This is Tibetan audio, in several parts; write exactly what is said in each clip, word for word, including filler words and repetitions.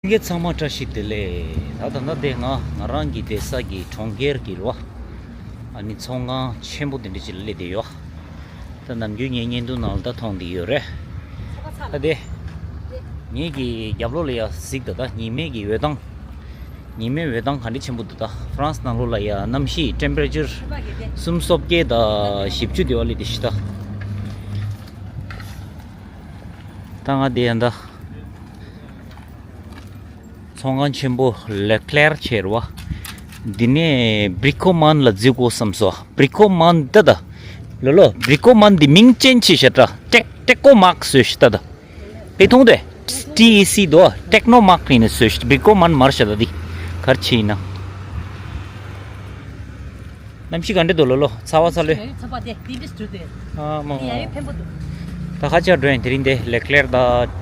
ལྷན་རྒྱས་ཚང་མ་བཀྲ་ཤིས་བདེ་ལེགས། ད་ད་ལྟ་དེ་ང་ང་རང་གི་བསྡད་ས་གི་གྲོང་ཁྱེར་གྱི་རོ། ཨ་ནི་ཚོང་ཁང་ཆེན་པོ་དེ་འདྲ་ཅིག་ལ་སླེབས་བསྡད་ཡོད། ད་ནམ་རྒྱུན་ངའི་བརྙན་ཐུང་ནང་ལ་ད་མཐོང་བསྡད་ཡོད་རེད། ད་དེ་ངེད་ཀྱི་རྒྱབ་ལོགས་ལ་ཡ་གཟིགས་ད། ད་ཉི་མའི་གི་འོད་མདངས། ཉི་མའི་འོད་མདངས་ག་འདྲ་ཆེན་པོ་འདུག། ད་ཧྥ་རན་སི་ནང་ལོགས་ལ་ཡ་གནམ་གཤིས་ཊེམ་པེ་རེ་ཅར་སུམ་སོ་བརྒྱད་དང་བཞི་བཅུ་དེ་བ་ལས་དེ་ཤི་ད། ད་ང་དེ་ཡ་ད། ཚོང་ཁང་ཆེན་པོ་ལེ་ཀླེར་ཆེ་རུ་བ། འདི་ནས་བྲི་ཀོ་མན་ལ་འཛུལ་དགོས་བསམ་སོང་། བྲི་ཀོ་མན་ད་ད། ལོ་ལོ། བྲི་ཀོ་མན་འདི་མིང་ཅན་ཆེ་ཤ་ཏྲ། ཊེག་ཊེག་ཀོ་མག་བཟོས་ཤ་ཏ་ད། པེ་ཐུང་དེ། ཊི་ཨི་སི་དོ། ཊེག་ནོ་མག་ཡིན་ནས་བཟོས་ཤ། བྲི་ཀོ་མན་མར་ཤ་ད་འདི། གར་ཆེ་ཡིན་ན། གནམ་གཤིས་ག་འདྲ་འདུག་ལོ་ལོ། ཚ་བ་ཚ་ལོས། ཚ་བ་དེ་དེ་འདྲ་ཞིག་འདུག་དེ། ཨ་མ། ཡ་ཡི་ཕན་པོ་འདུག། ད་ཁ་ཆག་འགྲོ་ཡིན་དེ་རིང་དེ་ལེ་ཀླེར་ད།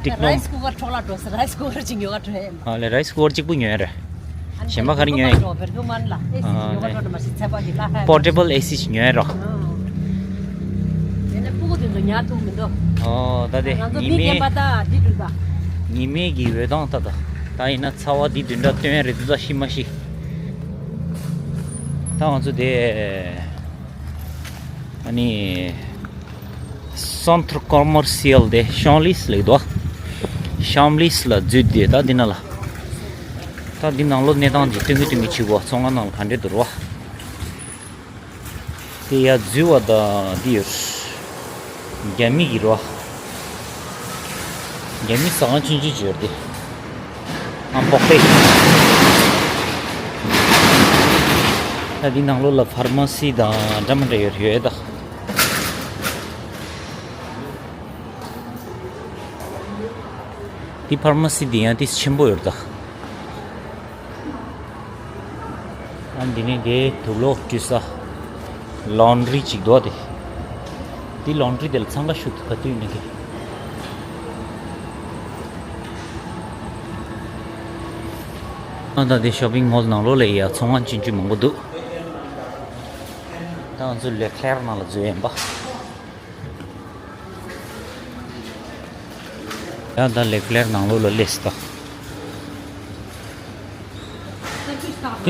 ཊེག་ནོ། རའི་སི་ཀུ་ཀར་འཕྲོ་བརླག་འགྲོ་ས། རའི་སི་ཀུ་ཀར་གཅིག་ཉོ་ག་འགྲོ་ཡིན། ཨ་ལེ། རའི་སི་ཀུ་ཀར་གཅིག་པུ་ཉོ་ཡ་རེད། གཞན་པ་ག་རེ་ཉོ་ཡིན། བེར་ཀུ་མན་ལ་ཨེ་སི་ཨ་ཉོ་ག་ལེ། འགྲོ་ན་མ་ཤི་ཚ་བ་གི་ལ་ཧ། པོར་ཊེ་བལ་ཨེ་སི་ཞིག་ཉོ་ཡ་རོ། དེ་ནས་སྤུ་གུ་དེ་ཚོ་ཉར་ཐུབ་མི་འདུག། ཨོ་ད་དེ་ང་ཚོ་ཉི་མི་མའི་རྒན་པ་ད་འདི་འདུག་ད། ཉི་མའི་གི་འོད་མདངས་ད་ད། ད་ཡིན་ན་ཚ་བ་འདི་བདུན་ཕྲག་སྟོན་རེད་འདུག་ད། ཤི་མ་ཤི། ད་ང་ཚོ་དེ་ཨ་ནི་སེན་ཏྲ་ཀོ་མར་སི་ཡལ་དེ་ཤམ་ལི་སི་ལེགས་འདུག། ཤམ་ལི་སི་ལ་འཛུལ་དེ་ད་འདི་ན་ལ། ད་འདི་ནང་ལོ་གནས་སྟངས་འདི་སྟོན་གི་སྟོན་གི་བྱེད་དགོས། ཚོང་ཁང་ནང་ལ་ག་འདྲས་འདུག་རོ། དེ་ཡར་འཛུལ་བ་དང་འདི་ཡོད། རྒྱ་མི་གི་རོ། རྒྱ་མི་ཟ་ཁང་ཆུང་ཆུང་ཅིག་ཡོད་དེ། ཨ་པོག་པེ། ད་འདི་ནང་ལོགས་ལ་ཕར་མ་སི་དང་འདྲ་མི་འདྲ་ཡོད་ཡོད་ད། འདི་ཕར་མ་སི་འདི་ཡང་ཏིས་ཆེན་པོ་ཡོད་ད། ཨ་འདི་ནི་དེ་དུག་ལོག་བཀྲུ་ས། ལོན་ཌི་རི་ཅིག་འདུག་དེ། འདི་ལོན་ཌི་རི་དེ་ལ་འཚང་ཁ་ཤུགས་ག་དུས་ཡིན་ནི་གི། ཨ་ད་དེ་ཤོ་པིང་མོལ་ནང་ལོགས་ལ་ཡ་ཚོང་ཁང་ཆུང་ཆུང་མང་པོ་འདུག། ད་ང་ཚོ་ལེ་ཀླེར་ནང་ལ་འཛུལ་ཡིན་པ། ཡང་ད་ལེ་ཀླེར་ནང་ལོགས་ལ་སླེབས་སོང་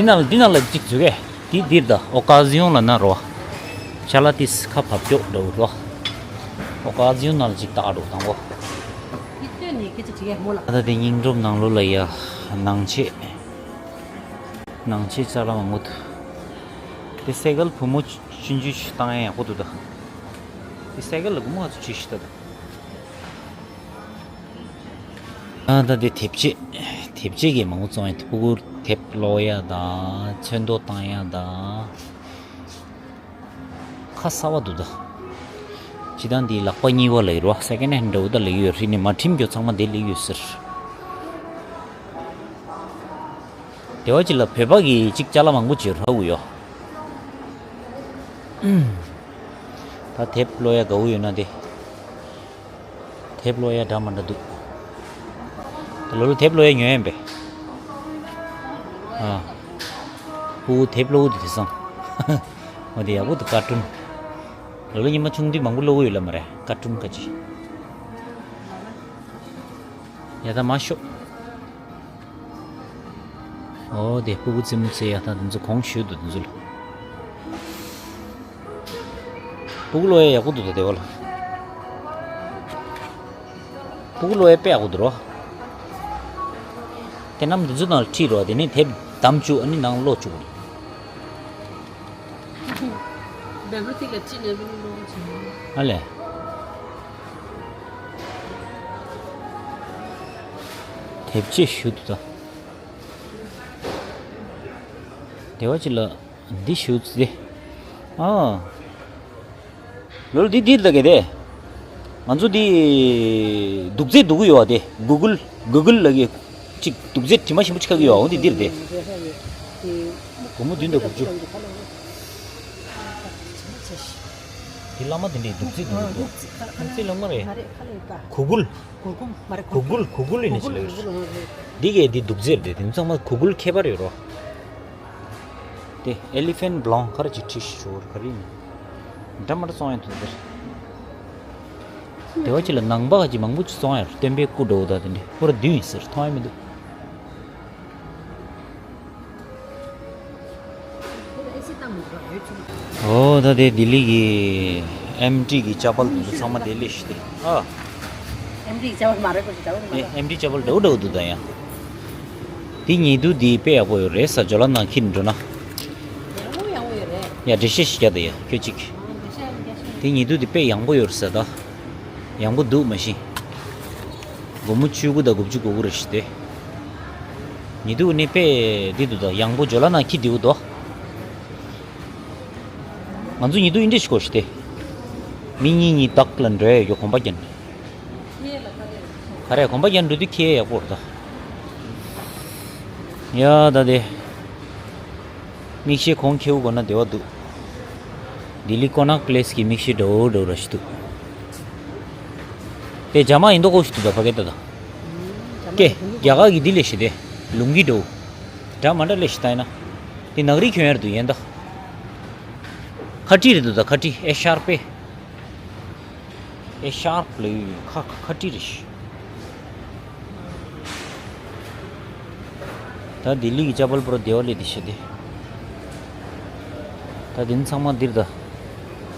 ད། འདི་ནང་ལ་འདི་ནང་ལ་གཅིག་འཛུལ་གས། འདི་འདིར་ད་ཨོ་ཀ་ཟི་ཡོན་ལ་ན་རོ། ཅ་ལག་ཏིས་ཁ་བབ་ཀྱོག་འདྲ་བོ་རོ། ཨོ་ཀ་ཟི་ཡོན་ནང་ལ་གཅིག་བཏགས་འགྲོ་དང་པོ། ད་ལྟ་དེ་སྙིང་སྒྲོམ་ནང་ལོགས་ལ་ཡ་ནང་ཆས། ནང་ཆས་ཅ་ལག་མང་པོ་འདུག། དེ་སའི་ཀལ་བུ་མོ་ཆུང་ཆུང་ཞིག་བཏང་ཡ་ཡག་པོ་འདུག་ད། དེ་སའི་ཀལ་ལ་སྒོར་མོ་ང་ཚོ་ཅི་ཞིག་ལྟ་ད། ཨ་ད་དེ་དེབ་ཆས། དེབ་ཆས་ཀྱི་མང་པོ་བཙོང་ཡ། ཕྲུ་གུར་དེབ་ཀློག་ཡ་དང་ཚོན་མདོག་བཏང་ཡ་དང་། ཁ་གསར་པ་འདུག་ད། སྤྱིར་བཏང་འདི་ལག་པ་གཉིས་པ་ལ་ཡོད་རོ། སེ་ཀེན་ཧེན་འདྲ་བོ་ད་ལ་ཡོད་རེད་ནི། མ་ཁྲིམས་ཀྱི་ཚང་མ་འདི་ལ་ཡོད་ཟེར། དེ་བ་ཅིག་ལ་བོད་པ་གི་ཅིག་ཅ་ལག་མང་པོ་ཅིག་རག་གི་ཡོད། ད་དེབ་ཀློག་ཡ་དགའ་བོ་ཡོད་ན་དེ། དེབ་ཀློག་ཡ་འདྲ་མི་འདྲ་འདུག། ད་ལོ་ལོ་དེབ་ཀློག་ཡ་ཉོ་ཡ་ཡིན་པས། ཨ། ཕྲུ་གུ་དེབ་ཀློག་གི་འདུག་དེང་སང་། འོ་དེ་ཡག་པོ་འདུག། ཀར་ཊུན། ལོ་ལོ་ཉི་མ་ཆུང་དུས་མང་པོ་ཀློག་གི་ཡོད་ལ་མ་རེད། ཀར་ཊུན་ཁ་ཅིག། ཡ་ད་མ་ཤོག། ཨོ་དེ་ཕྲུ་གུ་རྩེད་མོ་རྩེ་ཡ་ད་དེ་ཚོ་གོང་ཞུ་འདུག་དེ་ཚོ་ལ། ཕྲུ་གུ་ཀློག་ཡ་ཡག་པོ་འདུག་ད་དེ་བ་ལ། ཕྲུ་གུ་ཀློག་ཡ་དཔེ་ཡག་པོ་འདུག་རོ། དེ་རྣམས་དེ་ཚོ་ནང་ལ་ཁྲིད་རོགས། དེ་ནས་དེབ་བདམས་བཅུག། ཨ་ནི་ནང་ཀློག་བཅུག་རོགས། བེམ་པོ་ཐིག་ལ་ཁྲིད་ནས་བུ་ཀློག་བྱུང་། ཨ་ལས། དེབ་ཆས་ཞུ་འདུག་ད། དེ་བ་ཅི་ལ། འདི་ཞུ་ཚེ། ཨ། ལོ་ལོ་འདི་འདིར་ལ་གེ་དེ། ང་ཚོ་འདི་དུག་རྫས་འདུག་གི་ཡོད་པ་དེ། གུ་གུལ་གུ་གུལ་ལ་གེ། ཅིག་དུག་རྫས་དྲི་མ་ཞིམ་པོ་ཅིག་ཁ་གི་ཡོད་པ། འོ་འདི་འདིར་དེ། སྒོར་མོ་བདུན་དང་དགུ་བཅུ། འདི་བླ་མ་དེ་འདྲའི་དུག་རྫས་འདུག་གི་འདུག། དུག་རྫས་ལ་མ་རེད། གུ་གུལ། གུར་གུམ་མ་རེད། གུར་གུལ། གུར་གུལ་ཡིན་ནི་ཞིག་ལ་ཡོད། གུར་གུམ་རེད། འདི་གས་འདི་དུག་རྫས་རེད། དེ་ཚང་མ་གུར་གུལ་ཁྱད་པར་ཡོད་རོ། དེ་ཨེ་ལི་ཕེན་བླང་ཁ་ར་ཅིག་ཁྲིད་ཤོར་ག་རེ་ཡིན། འདྲ་མ་འདྲ་བཙོང་ཡ་འདུག་འདིར། དེ་བ་ཅི་ལ་ནང་པ་ག་ཅི་མང་པོ་ཅི་སོང་ཡར་སྟོན་པའི་སྐུ་འགྲོ་ད་དེ་འདྲ་པོ་ར་བདུན་ཡིན་ཟེར་མཐོང་ཡ་མི་འདུག་ཨོ་ད་དེ་ལྡི་ལི་གི་ཨེམ་ཊི་གི་ཅ་པལ་དེ་ཚོ་ཚང་མ་དེ་ལས་ཤི་དེ་ཨ། ཨེམ་ཊི་ཅ་པལ་མ་རེད་གོ་ཞིག་ད་འོ་མ་ཨེ་ཨེམ་ཊི་ཅ་པལ་འདྲ་བོ་འདྲ་བོ་འདུག་ད་ཡང་། དེ་ཉེ་དུ་དེ་དཔེ་ཡག་པོ་ཡོད་རེད་ས་ཇོ་ལ་ནང་ཁྱེར་འགྲོ་ན། ཡག་པོ་ཡག་པོ་ཡོད་རེད། ཡ་འགྲེལ་བཤད་ཞིག་རྒྱག་དེ་ཡ་ཁྱོད་ཅིག་དེ་ཉེ་དུ་དེ་དཔེ་ཡག་པོ་ཡོད་རེད་ས་ད། ཡག་པོ་འདུག་མ་གཞི། སྒོར་མོ་བཅུ་དགུ་དང་དགུ་བཅུ་གོ་དགུ་རེ་ཞིག་སྟེ། ཉེ་དུ་ནི་དཔེ་འདི་འདུག་ད་ཡག་པོ་ཇོ་ལ་ནང་ཁྱི་འདིའུ་དོ། ང་ཚོ་ཉེ་དུ་ཨིན་འདྲ་ཞིག་གོ་ཞིག་སྟེ། མི་གཉིས་གཉིས་བདག་ལ་འགྲོ་ཡ་ཡོད་གོམ་པ་རྒྱན། ག་རེ་གོམ་པ་རྒྱན་འགྲོ་དུས་ཁྱི་ཡག་པོ་རེད་ད། ཡ་ད་དེ། མིག་ཤེལ་གོང་ཁེའུ་དགོས་ན་བདེ་བ་འདུག་ལྡི་ལི་ཀོ་ནག་པི་ལེ་སི་གི་མིག་ཤེལ་འདྲ་བོ་འདྲ་བོ་ར་ཞིག་འདུག་དེ་རྒྱ་མ་ཡིན་མདོག་ཁ་པོ་ཞིག་འདུག་ད་ཕ་གི་ལྟ་ད། ཀེ་རྒྱ་གར་གི་འདི་ལས་ཤི་དེ་ལུང་གི་འདྲ་བོ། འདྲ་མ་འདྲ་ལས་ཤི་ལྟ་ཡིན་ན། དེ་ནག་རིགས་གྱོན་ཡར་འདུག་ཡན་ད། ཁ་ཊི་རེད་འདུག་ད་ཁ་ཊི་ཨེ་ཤར་པེ། ཨེ་ཤར་པེ་ལས་ཁ་ཁ་ཁ་ཊི་རེད་ཤི། ད་ལྡི་ལི་གི་ཅ་པལ་པུ་ར་དེ་བ་ལས་དེ་ཤི་དེ། ད་དེ་ནི་ཚང་མ་འདིར་ད།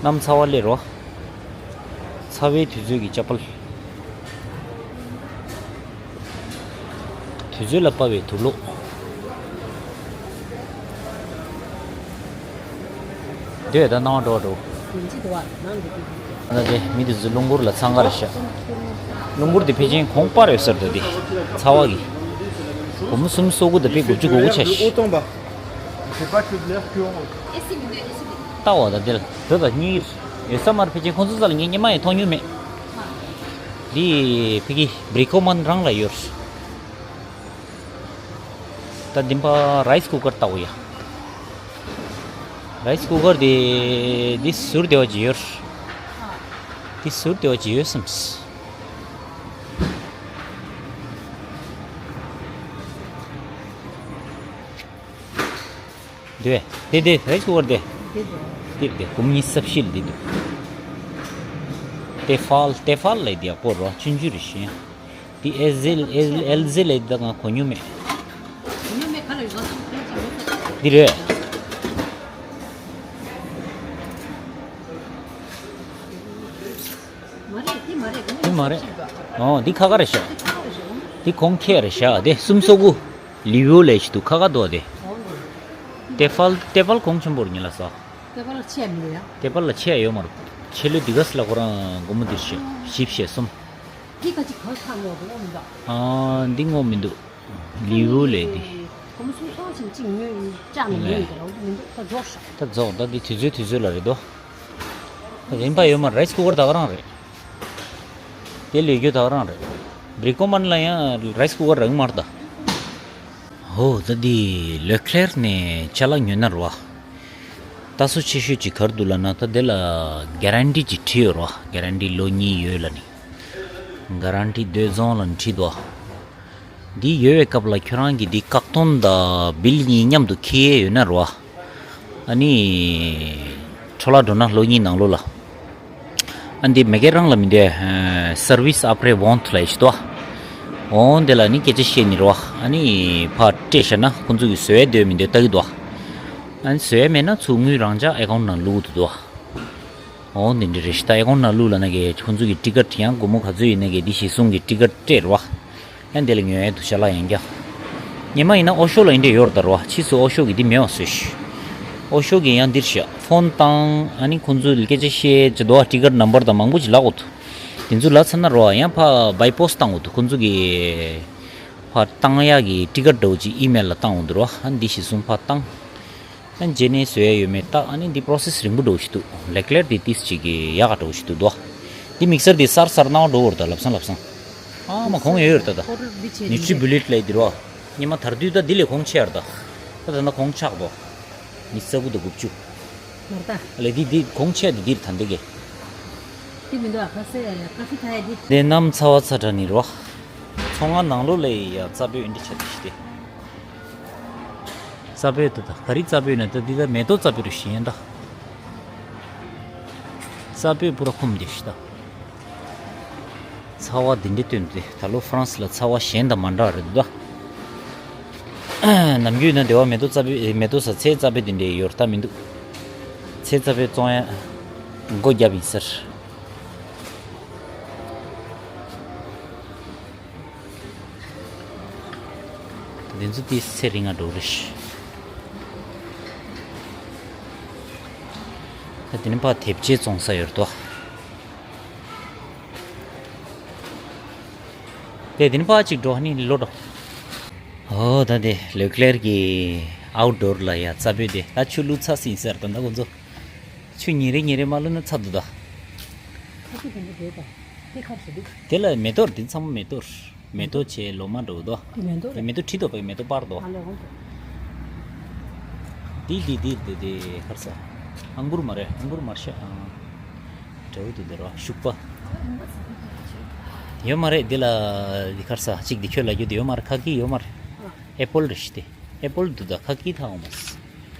གནམ་ཚ་བ་སླེབས་རོ། ཚ་བའི་དུས་ཚོད་ཀྱི་ཅ་པལ། དུས་ཚོད་ལ་དཔག་པའི་དུག་ལོག་འདོད་ད་སྣང་བ་འགྲོ་བ་འགྲོ། ཡིན་གཅིག་འདུག་བ་ནང་འདུག་གི། ད་དེ་མི་དེ་ཚོ་རླུང་འཁོར་ལ་འཚང་ཁ་རེད་ཤག་རླུང་འཁོར་དེ་ཕལ་ཆེར་གོང་སྤར་ཡོད་ས་རེད་ད་དེ། ཚ་བ་གི། སྒོར་མོ་སུམ་སོ་དགུ་དང་དཔེ་དགུ་བཅུ་གོ་དགུ་ཆ་ཤི། ལྟ་བ་ད་དེ་ལ་དེ་ད་གཉིས་ཡོད་ས་མ་རེད། ཕལ་ཆེར་ཁོང་ཚོ་རྩ་ལ་ངས་སྔོན་མ་ཡང་མཐོང་མྱོང་མེད། འདི་ཕ་གི་བྷི་རི་ཀོ་མན་རང་ལ་ཡོད། ད་འདི་པ་རའི་སི་ཀུ་ཀར་ལྟ་བུ་ཡ། རའི་སི་ཀུ་ཀར་དེ་འདི་ཟུར་དེ་བ་ཅི་ཡོད། འདི་ཟུར་དེ་བ་ཅི་ཡོད་བསམས། དེ་དེ་དེ་རའི་སི་ཀུ་ཀར་དེ། དེ་དེ་གུམ་གཉིས་སབ་ཤིལ་འདི་འདུག་ཏེ་ཧྥལ་ཏེ་ཧྥལ་ལས་དེ་ཡག་པོ་རོ་ཆུང་ཆུང་རེ་ཞིང་། འདི་ཨེལ་ཟི་ཨེལ་ཨེལ་ཟི་ལས་ད་ང་གོ་མྱོང་མེད། གོ་མྱོང་མེད་ག་ལ་ཡོད་ཟ་ཐང་ཁོ་ཅི་ཡོད་ས། འདི་རེད། མ་རེད་འདི་མ་རེད་གོ་འདི་མ་རེད། ཨོ་འདི་ཁ་ཁ་རེད་ཤག་འདི་གོང་ཁེ་རེད་ཤག་འདི་སུམ་སོ་དགུ། ལི་ཝོ་ལས་ཤི་འདུག་ཁ་ཁ་དོ་དེ། ཏེ་ཧྥལ་ཏེ་ཧྥལ་གོང་ཆེན་པོར་ཉིན་ལ་ས། ཏེ་ཧྥལ་ལ་ཆེ་མི་ཡོད་ཡ། ཏེ་ཧྥལ་ལ་ཆེ་ཡོད་མ་རེད། ཆེ་ལོས་འདི་ག་སི་ལ་ཁོ་རང་སྒོར་མོ་འདིར་ཤི་ཞིབ་ཤེས་གསུམ། འདི་ག་ཅིག་ག་ཁ་ངོ་དུ་ངོ་མི་འདུག་ཨ་འདི་ངོ་མི་འདུག་ལི་ཝོ་ལས་འདི། སྒོར་མོ་སུམ་སོ་ཅིག་ཅིག་ཉོས་ཡིན་ཅག་མི་ཉོས་ཡིན་ཀྱི་ར་འོ་འདི་མི་འདུག་ད་རྫོགས་ཤག་ད་རྫོགས་ད་འདི་དུས་ཚོད་དུས་ཚོད་ལ་རེད་དོ། རིན་པ་ཡོད་མ་རེད། རའི་སི་ཀུ་ཀར་ད་ག་རང་རེད། དེ་ལས་རྒྱུ་ད་ག་རང་རེད། བྷི་རི་ཀོ་མན་ལ་ཡང་རའི་སི་ཀུ་ཀར་རག་མ་རེད་ད། ཧོ་ད་འདི་ལོ་ཁེ་ལེར་ནས་ཅ་ལག་ཉོས་ན་རེད་བ། ད་སོ་ཆེ་ཤོས་ཅིག་ག་རེ་འདུག་ལབ་ན་ད་དེ་ལ་གེ་རན་ཊི་ཅིག་བྲིས་ཡོད་རེད་བ། གེ་རན་ཊི་ལོ་གཉིས་ཡོད་ལབ་ནི། གེ་རན་ཊི་ཌོ་ཛོང་ལབ་ནི་བྲིས་འདུག་བ། འདི་ཡོད་པའི་སྐབས་ལ་ཁྱོད་རང་གིས་འདི་བཀག་སྡོམ་དང་བིལ་གཉིས་མཉམ་དུ་འཁྱེར་ཡས་ཡོད་ན་རེད་བ། ཨ་ནི། འཕྲོ་བརླག་འགྲོ་ན་ལོ་གཉིས་ནང་ལོགས་ལ། ཨ་འདི་མེ་ཀེ་རང་ལ་མི་འདོད། ཨ་སར་ཝི་སི་ཨབ་རེ་ཝོན་ཐི་ལ་ཡི་ཞིག་ཏོ། འོང་དེ་ལ་ནི་སྐད་ཆ་བཤད་ནི་རེད་བ། ཨ་ནི་ཕར་སྤྲད་བཞག་ན་ཁོང་ཚོ་གིས་བཟོ་ཡས་འདོད་མི་འདོད་ལྟ་གི་འདུག་ཨ་ནི་བཟོ་ཡས་མེད་ན་ཚུར་དངུལ་རང་འཇགས་ཨེ་ཀའུན་ཊི་ནང་བླུག་གི་འདུག་འོང་དེ་འདྲ་རེད་ཤག་ད་ཨེ་ཀའུན་ཊི་ནང་བླུག་ལབ་ན་གི་ཁོང་ཚོ་གི་ཊི་ཀེ་ཊི་ཡང་སྒོར་མོ་ག་ཚོད་ཡིན་ན་གི་འདི་གཞི་བཟུང་གི་ཊི་ཀེ་ཊི་སྤྲད་རེད་བ། ཡང་འདི་ལ་ཉོ་ཡས་འདུག་ཅ་ལག་ཡང་བསྐྱར། སྔོན་མ་ཡིན་ན་ཨོ་ཤོ་ལ་འདི་འདྲ་ཡོད་རེད་ད་རེད་བ། ཕྱིས་སུ་ཨོ་ཤོ་གི་འདི་མེད་པ་བཟོས་ཤག་ཨོ་ཤོ་གི་ཡང་འདིར་ཤག་ཕོན་བཏང་ཨ་ནི་ཁོང་ཚོ་ལ་སྐད་ཆ་བཤད་ཅི་འདུག་ཨ། ཊི་ཀེ་ཊི་ནམ་བར་དང་མང་པོ་ཅིག་ལབ་འོ་འདུག་དེ་ཚོ་ལབ་ཚར་ན་རེད་བ། ཡང་ཕར་བྷའི་པོ་སི་ཊི་བཏང་འོ་འདུག་ཁོང་ཚོ་གི་ཕར་བཏང་ཡག་གི་ཊི་ཀེ་ཊི་འདྲ་བོ་ཅིག་ཨི་མེལ་ལ་བཏང་འོ་འདུག་རེད་བ། ཨ་ནི་འདི་གཞི་བཟུང་ཕར་བཏང་། ཨ་ནི་རྗེས་ནས་བཟོ་ཡ་ཡོད་མེད་ལྟ། ཨ་ནི་འདི་པོ་རོ་སེ་སི་རིང་པོ་འགྲོ་ཞིག་འདུག་ལེགས་ལེར་འདི་ཏིས་ཅིག་གི་ཡག་ག་འགྲོ་ཞིག་འདུག་དོ། འདི་མིག་སར་འདི་སར་སར་སྣང་བ་འགྲོ་བར་ད་ལབ་སང་ལབ་སང་། ཨ་མ་གོང་ཡོད་ཡོད་ད་ད། ནིའུ་ཊི་རི་བུ་ལེཊ་ལབ་འདི་རོ། སྔོན་མ་དར་དུས་ད་འདི་ལས་གོང་ཆེ་ཡར་ད། ད་ད་ན་གོང་ཆག་དོ། ཉི་ཤུ་རྩ་དགུ་དང་དགུ་བཅུ། མར་ད། ལས་འདི་འདི་གོང་ཆེ་འདི་འདིར་ད་འདི་གི། འདི་མི་འདུག་ཨ། ཁ་སེ་ཁ་སེ་ཐ་ཡ་འདི། འདི་གནམ་ཚ་བ་ཚ་དྲགས་ནི་རོ། ཚོང་ཁང་ནང་ལོགས་ལ་ཡ་རྩ་བོད་འདི་ཆ་འདི་ཞིག་སྟེ། རྩ་བོད་དུ་ད་ག་རི་རྩ་བོད་ན་ད་འདི་ད་མེ་ཏོག་རྩ་བོད་རུ་ཞིག་ཡིན་ད། རྩ་བོད་པུ་ར་ཁུམ་འདི་ཞིག་ད། ཚ་བ་འདི་འདྲའི་བཏོན་ཏེ་ད་ལོ་ཧྥ་རན་སི་ལ་ཚ་བ་གཞན་དང་མ་འདྲ་རེད་འདུག་ད། ནམ་རྒྱུན་ན་སྡེ་བ་མེ་ཏོག་རྩ་བའི་མེ་ཏོག་ས་ཚལ་རྩ་བའི་འདི་འདྲའི་ཡོད་རེད་ད་མི་འདུག་ཚལ་རྩ་བའི་བཙོང་ཡ་སྒོ་བརྒྱབ་ཡིན་ཟེར། འདི་ཚོ་ཏིས་ཚེ་རིང་ང་འགྲོ་རེད། ད་དེ་ནི་ཕ་དེབ་ཆས་བཙོང་ས་ཡོད་དོ། དེ་དེ་ནི་ཕ་གཅིག་འགྲོ་ནི་ལོ་འགྲོ། ཨོ་ད་དེ་ལོ་ཀླེར་གྱི་ཨའུ་ཌོར་ལ་ཡ་རྩ་བོད་དེ་ད་ཆུ་བླུགས་ཚར་ཟིན་ཟེར་ད་ད་ཁོ་ཚོ། ཆུ་ཉིན་རེ་ཉིན་རེ་མ་བླུགས་ན་ཚར་འདུག་ད། ཁ་ཆུ་དེ་འདྲ་རེད་ད། དེ་ཁ་ཆུ་འདུག་དེ་ལ་མེ་ཏོག་དེ་ཚང་མ་མེ་ཏོག་མེ་ཏོག་བྱས་ལོ་མ་འགྲོ་དོ། དེ་མེ་ཏོག་རེད། མེ་ཏོག་བྲིས་དོ་པའི་མེ་ཏོག་པར་དོ། ཨ་ལས་འོང་དོ། དེ་དེ་དེ་དེ་དེ་ཁར་ས། ཨང་གུར་མ་རེད་ཨང་གུར་མར་ཤ་ཨང་། འདྲ་བོ་དེ་དེ་རོ་ཤུག་པ། ཡོད་མ་རེད་དེ་ལ་དེ་ཁར་ས་གཅིག་དེ་ཁྱོད་ལ་རྒྱུ་དེ་ཡོད་མ་རེད་ཁ་ཀི་ཡོད་མ་རེད། ཨེ་པོལ་རེད་ཤི་དེ། ཨེ་པོལ་འདུག་ད་ཁ་ཀི་ཐང་མོ།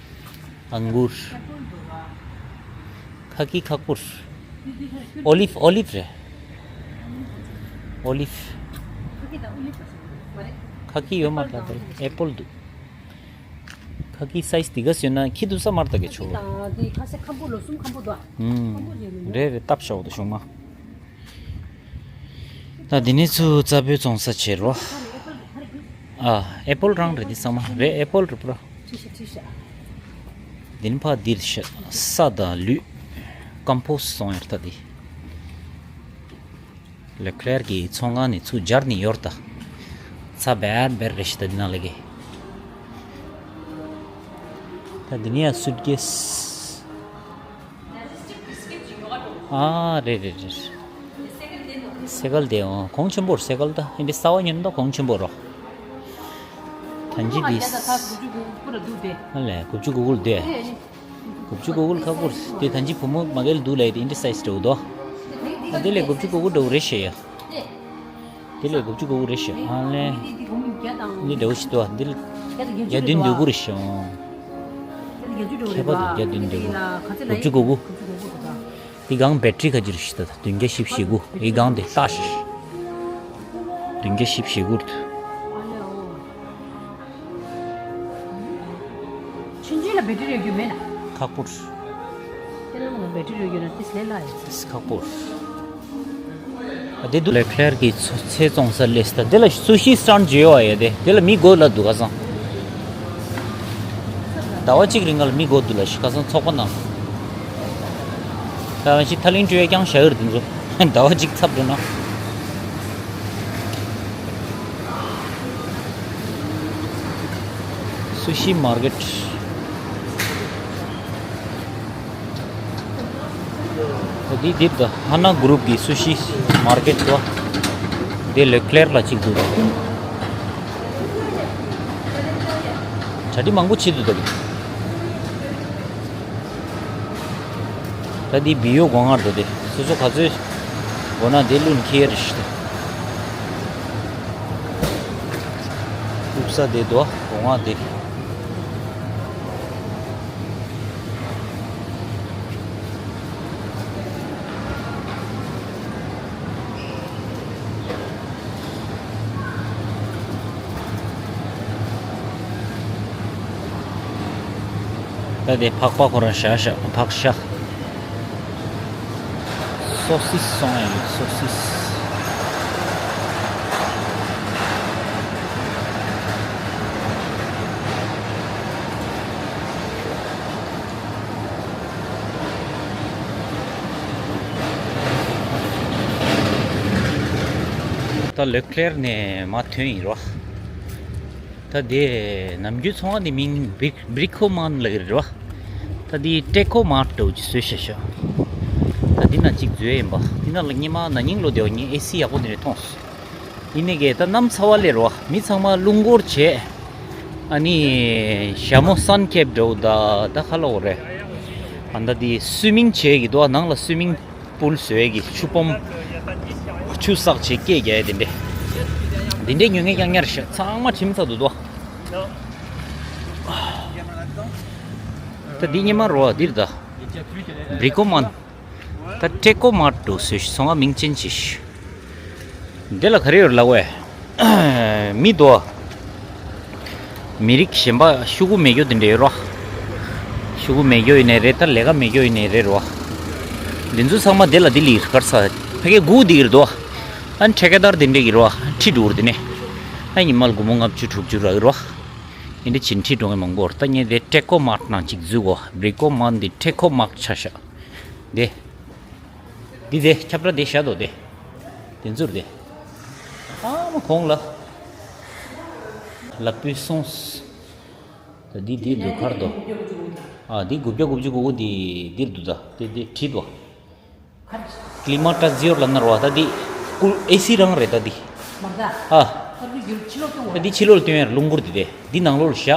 ཨང་གུར། ཁ་ཀི་ཁ་ཀུར། ཨོ་ལིབ་ཨོ་ལིབ་རེད། ཨོ་ལིབ། ཁ་ཀི་ཡོད་མ་རེད་ད་ཨེ་པོལ་འདུག་ཁ་ཀི་སའི་ཛི་དེ་ག་ཟེར་ན་ཁྱི་དུ་ས་མར་ད་གི་ཆོ། ཁ་ཀི་དང་དེ་ཁ་སེ་ཁམ་བུ་ལོ་གསུམ་ཁམ་བུ་དོ། ཨུམ། ཁམ་བུ་ཡོད་མི་འདུག་རེད་རེད་སྟབས་ཤོག་ཏུ་བྱུང་མ། ད་འདི་ནས་ཚུར་རྩ་བོད་བཙོང་ས་བྱེད་རོ། ཨ་ཨེ་པོལ་རང་རེད་འདི་ཚང་མ་རེད་ཨེ་པོལ་རེད་པ། འདི་ནི་ཕ་འདིར་ཤ་ས་དང་ལུད། ཀམ་པོ་སི་བཙོང་ཡར་ད་འདི། ལེ་ཁ་ལེར་གྱི་ཚོང་ཁང་ནས་ཚུར་སྦྱར་ནས་ཡོར་ད། ཚ་བེར་བེར་རེ་ཤི་ད་འདི་ནང་ལེ་གི། ད་འདི་ནི་ཡ་སུད་ཀེ་སི། ཨ་རེད་རེད་རེད། སེ་གལ་དེ་འོང་གོང་ཆེན་པོར་སེ་གལ་ད་ཨིན་དེ་ས་བ་ཉོན་ད་གོང་ཆེན་པོ་རོ། ཐན་ཅི་དི། ཨ་ལས་དགུ་བཅུ་གོ་དགུ་ལ་དེ། དགུ་བཅུ་གོ་དགུ་ལ་ཁ་ཁུར་དེ་ཐན་ཅི་བུ་མོ་མ་གལ་དུ་ལ་ཡི་དེ་ཨིན་དེ་སའི་ཛི་འདྲ་བོ་དོ། ཨ་དེ་ལས་དགུ་བཅུ་གོ་དགུ་འདྲ་བོ་རེད་ཤེ་ཡ། དེ་ལས་དགུ་བཅུ་གོ་དགུ་རེད་ཤག་ཨ་ལས། འདི་འདྲ་བོ་ཞིག་འདུག་ཨ་འདི་ལ། བརྒྱ་བདུན་ཟློས་གར་རེད་ཤག་ཁྱད་པར་འདུག་བརྒྱ་བདུན་ཟློས་གར། དགུ་བཅུ་གོ་དགུ། འདི་སྒང་བེ་ཊི་རི་ག་ཅི་རེད་ཤག་ད་བདུན་བརྒྱ་བཞི་བཅུ་ཞེ་དགུ་འདི་སྒང་དེ་ལྟ་ཤག་བདུན་བརྒྱ་བཞི་བཅུ་ཞེ་དགུ་རེད། ཆུང་ཆུང་ལ་བེ་ཊི་རི་ཡོད་རྒྱུ་མེད་ན། ཁག་པོ་རེད། དེ་ལ་ང་བེ་ཊི་རི་ཡོད་རྒྱུ་ན་ཏིས་ལས་སླ་ཡོད། ཏིས་ཁག་པོ་རེད། ཨ་དེ་འདུག་ལེ་ཁ་ལེར་གྱི་ཚོ་ཚལ་བཙོང་ས་ལས་ད་དེ་ལ་སུ་ཤི་སི་ཊན་ཌི་ཡོད་ཡ་དེ་དེ་ལ་མི་དགོས་ལ་འདུག་ག་སང་། ཟླ་བ་གཅིག་རིང་ལ་མི་དགོས་འདུག་ལ་ཤི་ཁ་སང་ཚོགས་པ་ནང་། ད་ང་ཞིག་ཐ་ལིང་སྤྲོད་ཡ་རྐྱང་བཞག་ཡོད་རེད་དེ་ཚོ། ཟླ་བ་གཅིག་ཚབ་འགྲོ་ན། སུ་ཤི་མར་ཀེཊ། འདི་འདིར་ད་ཧ་ན་གུ་རུབ་ཀྱི་སུ་ཤི་མར་ཀེཊ་དོ། འདི་ལེ་ཁ་ལེར་ལ་གཅིག་འདུག་གྲ་སྒྲིག་མང་པོ་བྱེད་འདུག་ད་གི། ད་འདི་བི་ཡོ་སྒོ་ང་རེད་དེ། སོ་སོ་ག་ཚོད་དགོས་ན་དེ་བླུགས་ནས་འཁྱེར་རེད་ཤག་བླུགས་ས་དེ་དོ་སྒོ་ང་དེ། ད་དེ་ཕག་པ་ཁོ་རང་བཞག་བཞག་ཕག་ཤ། སོ་སིས་སོང་ཡ་ཡོད་སོ་སིས། ད་ལེ་ཁ་ལེར་ནས་མར་ཐོན་ཡིན་རོ། ད་དེ་ནམ་རྒྱུན་ཚོང་བ་དེ་མིང་བི་བི་རི་ཁོ་མན་ལབ་ཀྱི་རེད་བ། ད་དེ་ཀྲེ་ཁོ་མར་འདྲ་བོ་ཅིག་བཟོས་ཤག་ཤག་ད་འདི་ན་གཅིག་བཟོས་ཡིན་པ། འདི་ན་ལ་སྔོན་མ་ན་ནིང་ལོ་དེ་བ་ངས་ཨེ་སི་ཡག་པོ་དེ་འདྲ་མཐོང་སོང་། ཡིན་ནའི་གས་ད་གནམ་ཚ་བ་སླེབས་རེད་བ། མི་ཚང་མ་རླུང་འཁོར་བྱས། ཨ་ནི་ཞྭ་མོ་སན་ཁེབ་འདྲ་བོ་ད་ད་ཁ་ལོག་རེད། ཨ་ད་དེ་སུའི་མིང་བྱས་ཀྱི་འདུག་ཨ་ནང་ལ་སུའི་མིང་པུལ་བཟོས་ཀྱི་ཆུ་བུམ། ཆུ་བསགས་བྱས་སྐད་རྒྱག་ཡ་དེ་འདྲས། དེ་འདྲས་ཉོ་མཁན་རྐྱང་རྐྱང་རེད་ཤག་ཚང་མ་ཁྲིམས་ཚ་འདུག་དོ། ད་འདི་སྔོན་མ་རོ་འདིར་ད། བི་རི་ཁོ་མན། ད་ཀྲེ་ཁོ་མར་འདྲ་བོ་བཟོས་ཤག་ཚོང་བ་མིང་ཅན་བྱས་ཤག་འདི་ལ་ག་རེ་ཡོད་ལབ་བས། མི་འདུག་མི་རིགས་གཞན་པ་ཤོག་གུ་མེད་རྒྱུ་དེ་འདྲ་ཡོད་རོ། ཤོག་གུ་མེད་རྒྱུ་ཡིན་ནའི་རེད། ད་ལས་ཀ་མེད་རྒྱུ་ཡིན་ནའི་རེད་རོ། འདི་ཚོ་ཚང་མ་འདི་ལ་འདི་ལི་གར་ས་ཕ་གི་སྒུག་འདི་གི་རེད་དོ། ཨ་ནི་ཁྲེ་ཀ་དར་དེ་འདྲ་གི་རོ། ཁྲི་འགྲོ་རེད་དེ་ནས། ཨ་ཉི་མ་ལ་སྒོར་མོ་ལྔ་བཅུ་དྲུག་ཅུ་རག་གི་རོ། ཨིན་འདྲ་ཅིན་ཁྲི་འགྲོ་མཁན་མང་པོ་རེད། ད་ངས་དེ་ཀྲེ་ཀོ་མར་ནང་གཅིག་འཛུལ་གོ། བྲི་ཀོ་མར་འདི་ཀྲེ་ཀོ་མར་ཆ་ཤག་དེ། འདི་དེ་ཁྱབ་བསྒྲགས་དེ་བཞག་འདུག་དེ། དེ་ཚུར་དེ། ཨ་མ་གོང་ལ། ལ་པུས་སོང་། ད་འདི་འདི་འདུག་གར་འདུག་ཨ་འདི་དགུ་བརྒྱ་དགུ་བཅུ་གོ་དགུ་འདི་འདིར་འདུག་ད་དེ་དེ་བྲིས་འདུག་ཀླི་མ་ཊ་ཛི་ཡོར་ལབ་ན་རོ། ད་འདི་ཀུ་ཨེ་སི་རང་རེད་ད་འདི། མ་ད། ཨ། ཨ་འདི་ཕྱི་ལོགས་སྟོན་ད་འདི་ཕྱི་ལོགས་སྟོན་ཡར་རླུང་འཁོར་འདི་དེ་འདི་ནང་ལོགས་ལ་བཞག་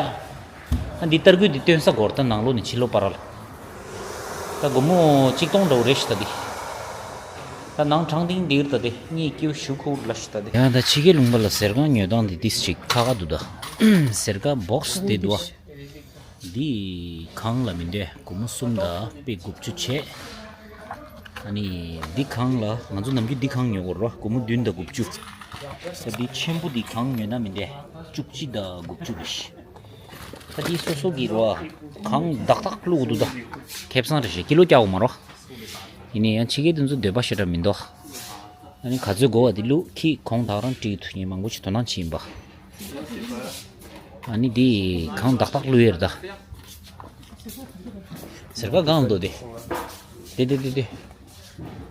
ཨ་འདི་ཏར་སྐུད་འདི་སྟོན་ས་སྒོར་ད་ནང་ལོགས་ནས་ཕྱི་ལོགས་བར་ལ། ད་སྒོར་མོ་གཅིག་སྟོང་འདྲ་བོ་རེད་ཤི་ད་འདི། ད་ནང་དྲང་ཐིང་འདིར་ད་དེ་གཉིས་ཀྱིའུ་ཞུ་ཁུག་ལ་ཤི་ད་དེ། ཡང་ད་ཕྱི་རྒྱལ་ལུང་པ་ལ་ཟེར་ཁང་ཉོ་སྟངས་འདི་ཏིས་ཅིག་ཁ་ཁ་འདུག་ད། ཟེར་ཁ་བོག་སི་འདི་འདུག་ཨ། འདི་གང་ལ་མི་འདོད་སྒོར་མོ་གསུམ་དང་པེ་དགུ་བཅུ་བྱས། ཨ་ནི་འདི་གང་ལ་ང་ཚོ་ནམ་རྒྱུན་འདི་གང་ཉོ་དགོས་རོ། སྒོར་མོ་བདུན་དང་དགུ་བཅུ། ད་འདི་ཆེན་པོ་འདི་གང་ཉོས་ན་མི་འདོད་བཅུ་གཅིག་དང་དགུ་བཅུ་རེད་ཤི། ད་འདི་སོ་སོ་གི་རོ། གང་བདག་བདག་བླུག་འདུག་ད། ཁེ་བཟང་རེད་ཤི་ཀི་ལོ་རྒྱག་དགོས་མ་རོ། ཡིན་ནའི་ཡང་ཕྱི་རྒྱལ་དེ་ཚོ་འདོད་པ་ཞེ་དྲག་མི་འདུག་ཨ་ནི་ག་ཚོད་དགོས་པ་དེ་བླུག་ཁྱི་གོང་དག་རང་བྲིས་ཐུབ་ངས་མང་པོ་ཞིག་དོ་སྣང་བྱེད་ཡིན་པ། ཨ་ནི་འདི་གང་ཏག་ཏག་བླུག་ཡོད་རེད་ད། ཟེར་ཀ་གང་འདུག་དེ། དེ་དེ་དེ་དེ།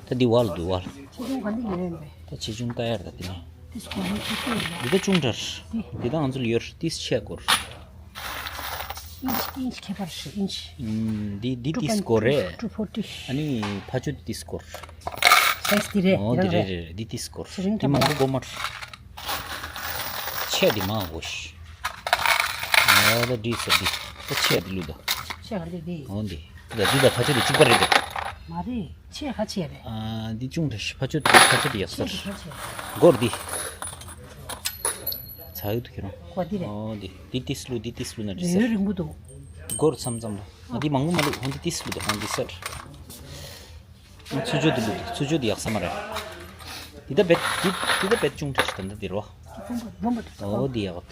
ད་འདི་བ་ལ་འདུག་བ་ལ། ཆེ་ཆུང་ག་འདི་ཡོད་རེད་པས། ད་ཆེ་ཆུང་ལྟ་ཡར་ད་དེ་ནས། དེ་སྐོར་ནི་ཆེ་ཆུང་ཡོད་རེད། འདི་ད་ཆུང་དྲགས། འདི་ད་ང་ཚོ་ལ་ཡོད་རེད། ཏིས་ཆེ་སྐོར། ཨིན་ཅི་ཨིན་ཅི་ཁྱད་པར་ཞིག་ཨིན་ཅི། ཨུམ། འདི་འདི་ཏིས་སྐོར་རེད། ཊུ་ཕོར་ཊི། ཨ་ནི་ཕ་ཆུ་འདི་ཏིས་སྐོར། སའི་ཛི་འདི་རེད། ཨོ་འདི་རང་རེད་རེད། རེད་རེད། འདི་ཏིས་སྐོར། ཚེ་རིང་འདི་མང་པོ་དགོས་མ་རེད། ཆེ་འདི་མང་དགོས་ཤི། ཨོ་ད་འདི་ཟེར་འདི། ད་ཆེ་འདི་ལུས་ད། ཆེ་ག་འདི་འདི། ཨོ་འདི། འདི་ད་འདི་ད་ཕ་ཆུ་འདི་གཅིག་པ་རེད་དེ། མ་རེད། ཆེ་ཧ་ཆེ་རེད། ཨ་འདི་ཆུང་དྲགས་ཤི། ཕ་ཆུ་འདི་ཕ་ཆུ་འདི་ཡག་ཆེ་ས་རེད། འདི་ཧ་ཆེ། སྒོར་འདི། ཚ་ཡུ་ཐུ་ཁྱེད་རང་། ཁོ་འདི་རེད། ཨོ་འདི། འདི་ཏིས་ལུ་འདི་ཏིས་ལུ་ན་འདྲི་ཟེར། རིང་པོ་འདུག་སྒོར་མཚམས་མཚམས་ལ། ཨ་འདི་མང་པོ་མ་ལུག་ཧོ་འདི་ཏིས་ལུ་འདུག་ཧོ་འདི་སར། ཚུ་ཆོ་འདི་ལུ་འདུག་ཚུ་ཆོ་འདི་ཡག་ས་མ་རེད། འདི་ད་བེད་འདི་འདི་ད་བེད་ཆུང་དྲགས་ཤི། ད་འདི་འདི་རོ། སྦོམ་པ་སྦོམ་པ་འདུག་ཨོ་འདི་ཡག་འདུག་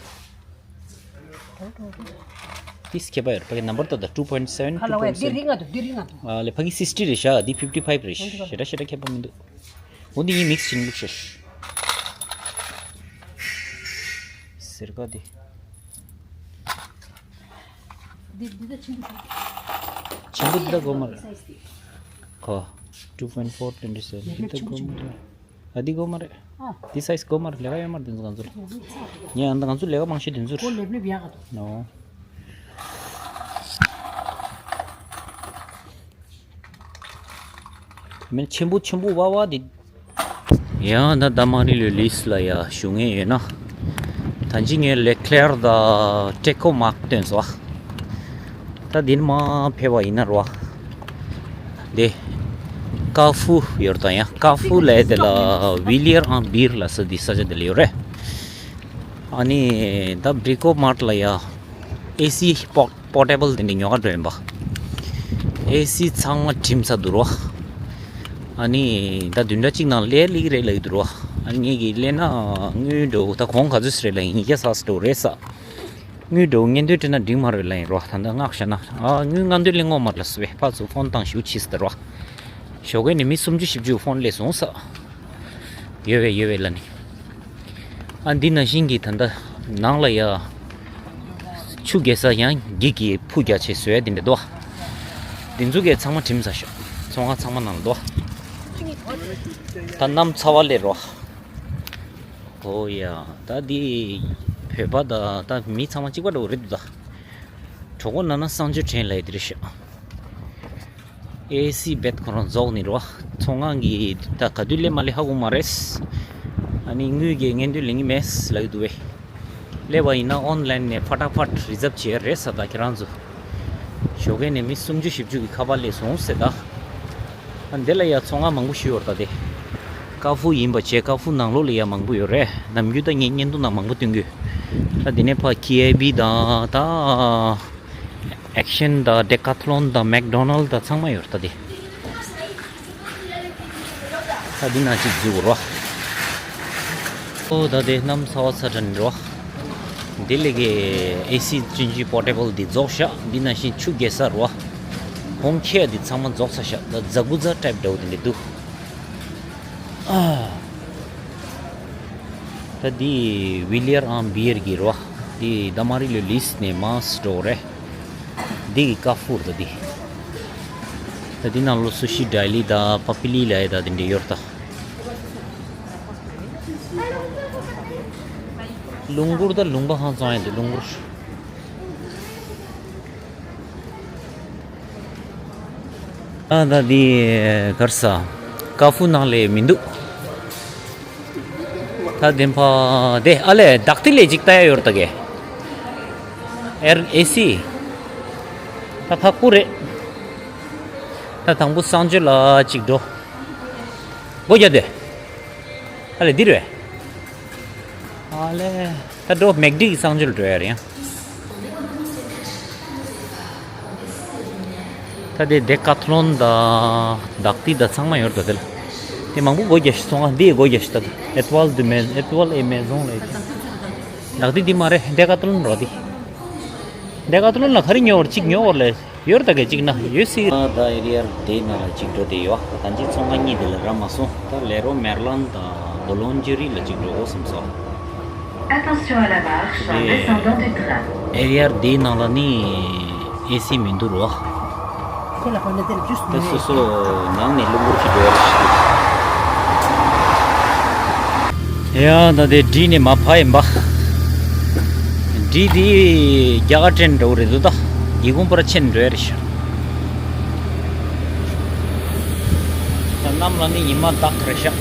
ཏིས་ཁྱད་པར་ཡོད་རེད། ཕ་གི་ནམ་བར་ད་ད་two point seven ཁ་ལ་two བས་point འདི་seven རིང་ང་འདུག་འདི་རིང་ང་འདུག་ཨ་ལེ་ཕ་གི་སིག་སི་ཊི་རེད་ཤག་འདི་ཕིབ་ཊི་ཕའིབ་རེད་ཤག་ཞེ་དྲག་ཞེ་དྲག་ཁྱད་པར་མི་འདུག་འོ་འདི་གཉིས་མིག་སི་བྱས་ནས་བླུགས་ཤག་ཟེར་ཀ་འདི། འདི་འདི་ད་ཆེན་པོ་ཆེན་པོ་འདི་ད་དགོས་མ་རེད། ཁོ། two point four twenty seven འདི་ད་དགོས་མ་རེད། ཨ་འདི་དགོས་མ་རེད། ཨ། འདི་སའི་ཛི་དགོས་མ་རེད། ལས་ཀ་ཡོད་མ་རེད་དེ་ཚོ་ང་ཚོར། ངས་ཨ་ད་ང་ཚོ་ལས་ཀ་མང་ཤོས་དེ་ཚོར། ཨོ་ལེབ་ལེབ་ཡག་ག་འདུག་ནོ། མེད་ཆེན་པོ་ཆེན་པོ་བ་བ་འདི། ཡང་ད་ད་མ་རི་ལོའི་ལིས་ལ་ཡ་ཞུ་ངེས་ཡོད་ན། ད་ཅི་ངས་ལེ་ཀླེར་དང་ཀྲེ་ཀོ་མར་སྟོན་སོང་། ད་འདིར་མ་ཕེབས་པ་ཡིན་ན་རོ། དེ། ཀ་ཧྥུ་ཡོད་དང་ཡང་ཀ་ཧྥུ་ལས་དེ་ལ་ཝི་ལི་ཡར་ཨང་བིར་ལ་ས་འདི་ས་ཆ་དེ་ལ་ཡོད་རེད། ཨ་ནི་ད་བྲི་ཀོ་མར་ལ་ཡ་ཨེ་སི་པོག་པོར་ཊེ་བལ་དེ་འདྲ་ཉོ་ག་འགྲོ་ཡིན་པ། ཨེ་སི་ཚང་མ་གྲིམ་ཚ་འདུག་རོ། ཨ་ནི་ད་བདུན་ཕྲག་གཅིག་ནང་སླེབས་ལེགས་རེད་ལབ་ཀྱི་འདུག་རོ། ཨ་ནི་ངེད་ཀྱིས་སླེབས་ན་དངུལ་འགྲོ་ད་གོང་ག་ཚོད་རེད་ལབ་ཡིན་སྐྱ་ས་སི་འགྲོ་རེད་ས། དངུལ་འགྲོ་ངན་འདོད་སྤྲད་ན་འགྲིག་མ་རེད་ལབ་ཡིན་རོ། ད་ལྟ་མངགས་བཞག་ན་ཨ་དངུལ་ང་འདོད་སླེབས་ངོ་མ་རེད་ལ་སུ་བས་ཕར་ཚུར་ཕོན་བཏང་ཞུ་ཕྱིས་ཟེར་རོ། ཞོགས་ཀས་ནས་མི་སུམ་ཅུ་བཞི་བཅུ་ཕོན་སླེབས་སོང་ས། ཡོད་བས་ཡོད་བས་ལ་ནི། ཨ་འདི་ནང་བཞིན་གྱི་ད་ལྟ་ནང་ལ་ཡ། ཆུ་རྒྱས་ས་ཡང་འགྱིག་གི་ཕུ་རྒྱ་ཆེ་བཟོས་ཡ་དེ་འདྲ་འདུག་འདི་ཚོ་གས་ཚང་མ་གྲིམ་ས་ཤོག་ཚོང་ཁང་ཚང་མ་ནང་ལ་འདུག་ད་གནམ་ཚ་བ་སླེབས་རོ། ཨོ་ཡ། ད་འདི་བོད་པ་ད་ད་མི་ཚང་མ་གཅིག་པ་འདྲ་བོ་རེད་འདུག་ད་གྲོགས་པོ་ན་ན་གསང་སྤྱོད་དྲན་ལ་ཡ་དེ་རེད་ཤག་ཨེ་སི་བེད་ཁོ་རང་རྫོགས་ནི་རོ། ཚོང་ཁང་གི་ད་ག་དུས་སླེབས་མ་སླེབས་ཧ་གོ་མ་རེད། ཨ་ནི་དངུལ་གྱི་ངན་དུས་ལེན་གྱི་མེད་ལབ་ཀྱི་འདུག་བས། སླེབས་པ་ཡིན་ན་ཨོན་ལན་ནས་ཕ་ཏག་ཕ་ཏག་རི་ཛབ་བྱེད་ཡ་རེད་ས། ད་ཁྱེད་རང་ཚོ་ཞོགས་ཀས་ནས་མི་སུམ་ཅུ་བཞི་བཅུ་གི་ཁ་པར་སླེབས་སོང་ཟེར་ད། ཨ་འདི་ལ་ཡ་ཚོང་ཁང་མང་པོ་ཞིག་ཡོད་རེད་ད་དེ། ཀ་ཧྥུ་ཡིན་པ་བྱས་ཀ་ཧྥུ་ནང་ལོགས་ལ་ཡ་མང་པོ་ཡོད་རེད། ནམ་རྒྱུན་ད་ངས་བརྙན་ཐུང་ནང་མང་པོ་སྟོན་གི་ཡོད། ད་འདི་ནས་ཕ་ཁེ་ཨེ་བི་དང་ད། ཨེག་ཤན་དང་ཌེ་ཀ་ཐི་ལོན་དང་མེག་ཌོ་ནལ་དང་ཚང་མ་ཡོད་རེད་ད་དེ། ད་འདི་ན་གཅིག་འཛུལ་དགོས་རོ། ཨོ་ད་དེ་གནམ་ཚ་བ་ཚ་དྲགས་ནས་རོ། འདི་ལས་ཀའི་ཨེ་སི་ཅིན་ཅི་པོར་ཊེ་བལ་འདི་རྫོགས་ཤག་འདི་ནང་བཞིན་ཆུ་རྒྱས་ས་རོ། ཧོམ་ཁྱེར་འདི་ཚང་མ་རྫོགས་ཚར་ཤག་ད་ཛ་གུ་ཛ་ཊའིབ་འདྲ་བོ་དེ་འདྲ་འདུག་ཨ། ད་འདི་ཝི་ལི་ཡར་ཨང་བི་ཡར་གྱི་རོ། འདི་ད་མ་རི་ལོ་ལིས་ནས་མར་འགྲོ་རེད། འདི་གི་ཀ་ཧྥུར་ད་འདི། ད་འདི་ནང་ལོ་སུ་ཤི་ཌ་ལི་ད་པ་པི་ལི་ལ་ཡ་ད་དེ་འདྲ་ཡོད་ད། ལུང་གུར་ད་ལུང་པ་ཧང་ཙང་ཡ་འདི་ལུང་གུར། ཨ་ད་འདི་གར་ས་ཀ་ཧྥུ་ནང་ལས་མི་འདུག་ད་དེ་ཕ་དེ་ཨ་ལས་བདག་ཏི་ལས་ཅིག་ལྟ་ཡ་ཡོད་ད་གེ། ཨེར་ཨེ་སི། ད་ཕག་པུ་རེད། ད་དང་པོ་གསང་སྤྱོད་ལ་ཅིག་འགྲོ། སྒོ་རྒྱབ་དེ། ཨ་ལས་འདིར་བས། ཨ་ལས། ད་འགྲོ་མེག་ཌི་གི་གསང་སྤྱོད་འགྲོ་ཡ་རེད་ཡ། ད་དེ་ཌེ་ཀ་ཐ་ལོན་དང་བདག་ཏི་དང་ཚང་མ་ཡོད་རེད་ད་དེ་ལ། དེ་མང་པོ་སྒོ་རྒྱག་ཤི་སོང་ང་འདི་ཡི་སྒོ་རྒྱག་ཤི་ད་དེ་ཨེ་ཏུ་ཝལ་དུ་མེ་ཨེ་ཏུ་ཝལ་ཨེ་མེ་ཟོང་ལ་ཡོད་དེ། བདག་ཏི་འདི་མ་རེད་ཌེ་ཀ་ཐ་ལོན་རོ་དེ། ཌེ་ཀ་ཐ་ལོན་ལ་ག་རེ་ཉོ་བར་གཅིག་ཉོ་བར་ལས། ཡོད་ད་ག་ཅིག་ན་ཡོད་སྲིད། ད་ཨེ་རི་ཡར་དེའི་ནང་ལ་ཅིག་འགྲོ་དེ་ཡོད། ད་ཅི་ཚོང་ཁང་གཉིས་དེ་ལ་ར་མ་སོང་། ད་ལེ་རོ་མེར་ལན་དང་བོ་ལོན་ཇི་རི་ལ་ཅིག་འགྲོ་འོ་བསམ་སོང་། Attention à la marche en descendant du train. ཨེ་རི་ཡར་དེའི་ནང་ལ་ནི་ཨེ་སི་མི་འདུག་རོ། ད་སོ་སོ་ནང་ནས་རླུང་འཁོར་གྱིས་འགྲོ་ཡ་ཞིག་ཡ་ད་དེ་འདི་ནས་མ་ཕ་ཡིན་པ། འདི་དེ་རྒྱ་གར་ཊེན་འདྲ་བོ་རེད་འདུག་ད་སྒེའུ་ཁུང་པར་ཆེན་འགྲོ་ཡ་རེད་ཤག་ད་གནམ་ལ་ནི་ཉི་མ་དག་རེད་ཤག་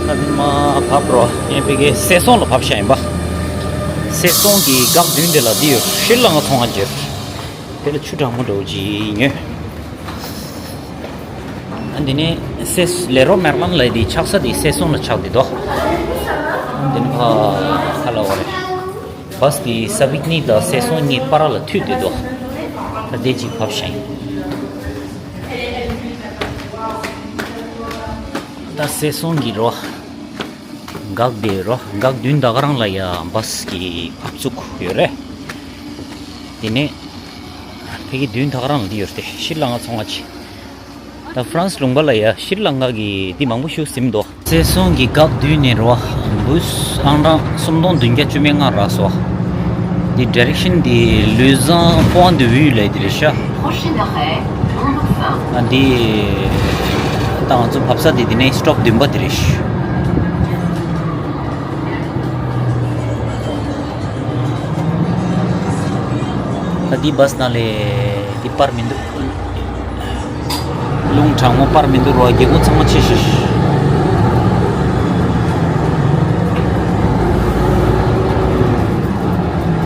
ད་ནི་མ་བབས་རོ། ངས་ཕ་གིའི་སེ་སོང་ལ་བབས་ཤག་ཡིན་པ། སེ་སོང་གི་འགག་མདུན་དེ་ལ་འདི་ཡོད། ཤྲི་ལང་ཀ་ཚོང་ཁང་ཅིག་དེ་ལ་ཆུ་གྲང་མོ་འདྲ་བོ་ཅིག་ཉོས། ཨ་འདི་ནས་སེ་ལེ་རོ་མེར་ལན་ལ་འདི་ཆགས་ས་དེ་སེ་སོང་ལ་ཆགས་འདི་འདུག་ཨ་འདི་ནས་ཕ་ཁ་ལ་བ་རེད། བཱས་དེ་ས་བིག་ནི་དང་སེ་སོང་གཉིས་བར་ལ་མཐུད་དེ་འདུག་ད་དེ་ཅིག་བབས་ཤིང་། ད་སེ་སོང་གི་རོ། འགག་དེ་རོ། འགག་མདུན་ད་ག་རང་ལ་ཡ་བཱས་ཀྱི་ཨབ་ཙུག་ཡོད་རེད། དེ་ནས་ཕ་གི་མདུན་ད་ག་རང་ལ་འདི་ཡོད་རེད། ཤྲི་ལང་ཀ་ཚོང་ཁང་ཅིག་ད་ཧྥ་རན་སི་ལུང་པ་ལ་ཡ་ཤྲི་ལང་ཀ་གི་འདི་མང་པོ་ཞིག་ཟིན་འདུག་སེ་སོང་གི་འགག་མདུན་ནས་རོ། བཱས་ཨང་གྲངས་སུམ་སྟོང་བདུན་བརྒྱ་བཅུ་མེད་ལྔ་རག་སོང་། འདི་ཌི་རེག་ཤན་འདི་ལུས་ཟང་པོ་ཨན་དུ་ཝུ་ལ་འདི་རེད་ཤག Prochain arrêt, Montmartre. ཨ་འདི་ད་ང་ཚོ་བབས་ས་འདི་འདི་ནས་སི་ཊོབ་བདུན་པ་འདི་རེད་ཤག་ད་འདི་བཱས་ནང་ལས་འདི་པར་མི་འདུག་རླུང་གྲང་མོ་པར་མི་འདུག་རོ། སྒེའུ་ཁུང་ཚང་མ་ཕྱེ་ཤག་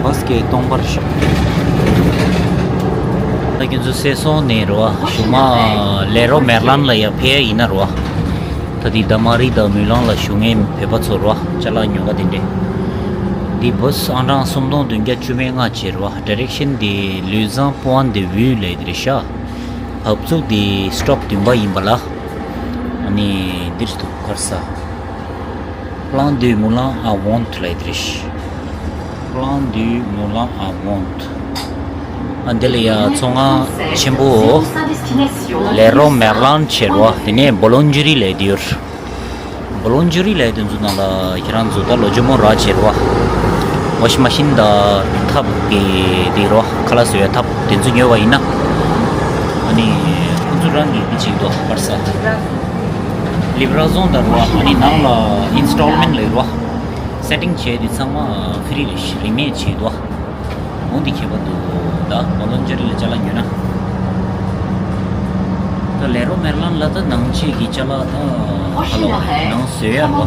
བཱས་ཀྱི་སྟོང་པར་ཤག་ད་ཁྱེད་ཚོ་སེ་སོང་ནས་རོ། གཞུག་མ་ལེ་རོ་མེར་ལན་ལ་ཡ་ཕེབས་ཡ་ཡིན་ན་རོ། ད་འདི་ད་མ་རི་དང་མུ་ལང་ལ་བཞུགས་མཁན་བོད་པ་ཚོ་རོ། ཅ་ལག་ཉོ་ག་དེ་འདྲས། འདི་བཱས་ཨང་གྲངས་སུམ་སྟོང་བདུན་བརྒྱ་བཅུ་མེད་ལྔ་བྱས་རོ། ཌི་རེག་ཤན་འདི་ལུས་ཟང་པོ་ཨན་དུ་ཝུ་ལ་འདི་རེད་ཤག་བབས་ཚུགས་འདི་སི་ཊོབ་བདུན་པ་ཡིན་པ་ལ། ཨ་ནི་འདིར་འདུག་གར་ས། Plan du Moulin à Vente ལ་འདི་རེད་ཤག Plan du Moulin à Vente ཨ་འདི་ལ་ཡ་ཚོང་ཁང་ཆེན་པོ་ལེ་རོ་མེར་ལན་བྱས་རོ། དེ་ནས་བོ་ལོན་ཇི་རི་ལ་འདི་ཡོད། བོ་ལོན་ཇི་རི་ལ་དེ་ཚོ་ནང་ལ་ཁྱེད་རང་ཚོ་ད་ལོ་ཇོ་མོ་རག་བྱས་རོ། ཝ་ཤིང་མ་ཤིན་དང་ཐབ་ཀྱི་དེ་རོ། ཁ་ལག་བཟོ་བའི་ཐབ་དེ་ཚོ་ཉོས་པ་ཡིན་ན། ཨ་ནི་ཁོ་ཚོ་རང་གི་དེ་ཅིག་འདུག་པར་ས། ལིབ་ར་ཛོན་དང་རོ། ཨ་ནི་ནང་ལ་ཨིན་སི་ཊོལ་མེན་ཊི་ལ་རོ། སེ་ཊིང་བྱས་དེ་ཚང་མ་ཧྥི་རི་རེད། རིན་མེད་བྱས་འདུག་འོ་འདི་ཁྱད་པར་འདུག་ད་བོ་ལོན་ཇི་རི་ལ་ཅ་ལག་ཉོས་ན། ད་ལེ་རོ་མེར་ལན་ལ་ད་ནང་ཆས་ཀྱི་ཅ་ལག་ད་ཧ་ལོ་བ་ནང་བཟོས་ཡ་རོ།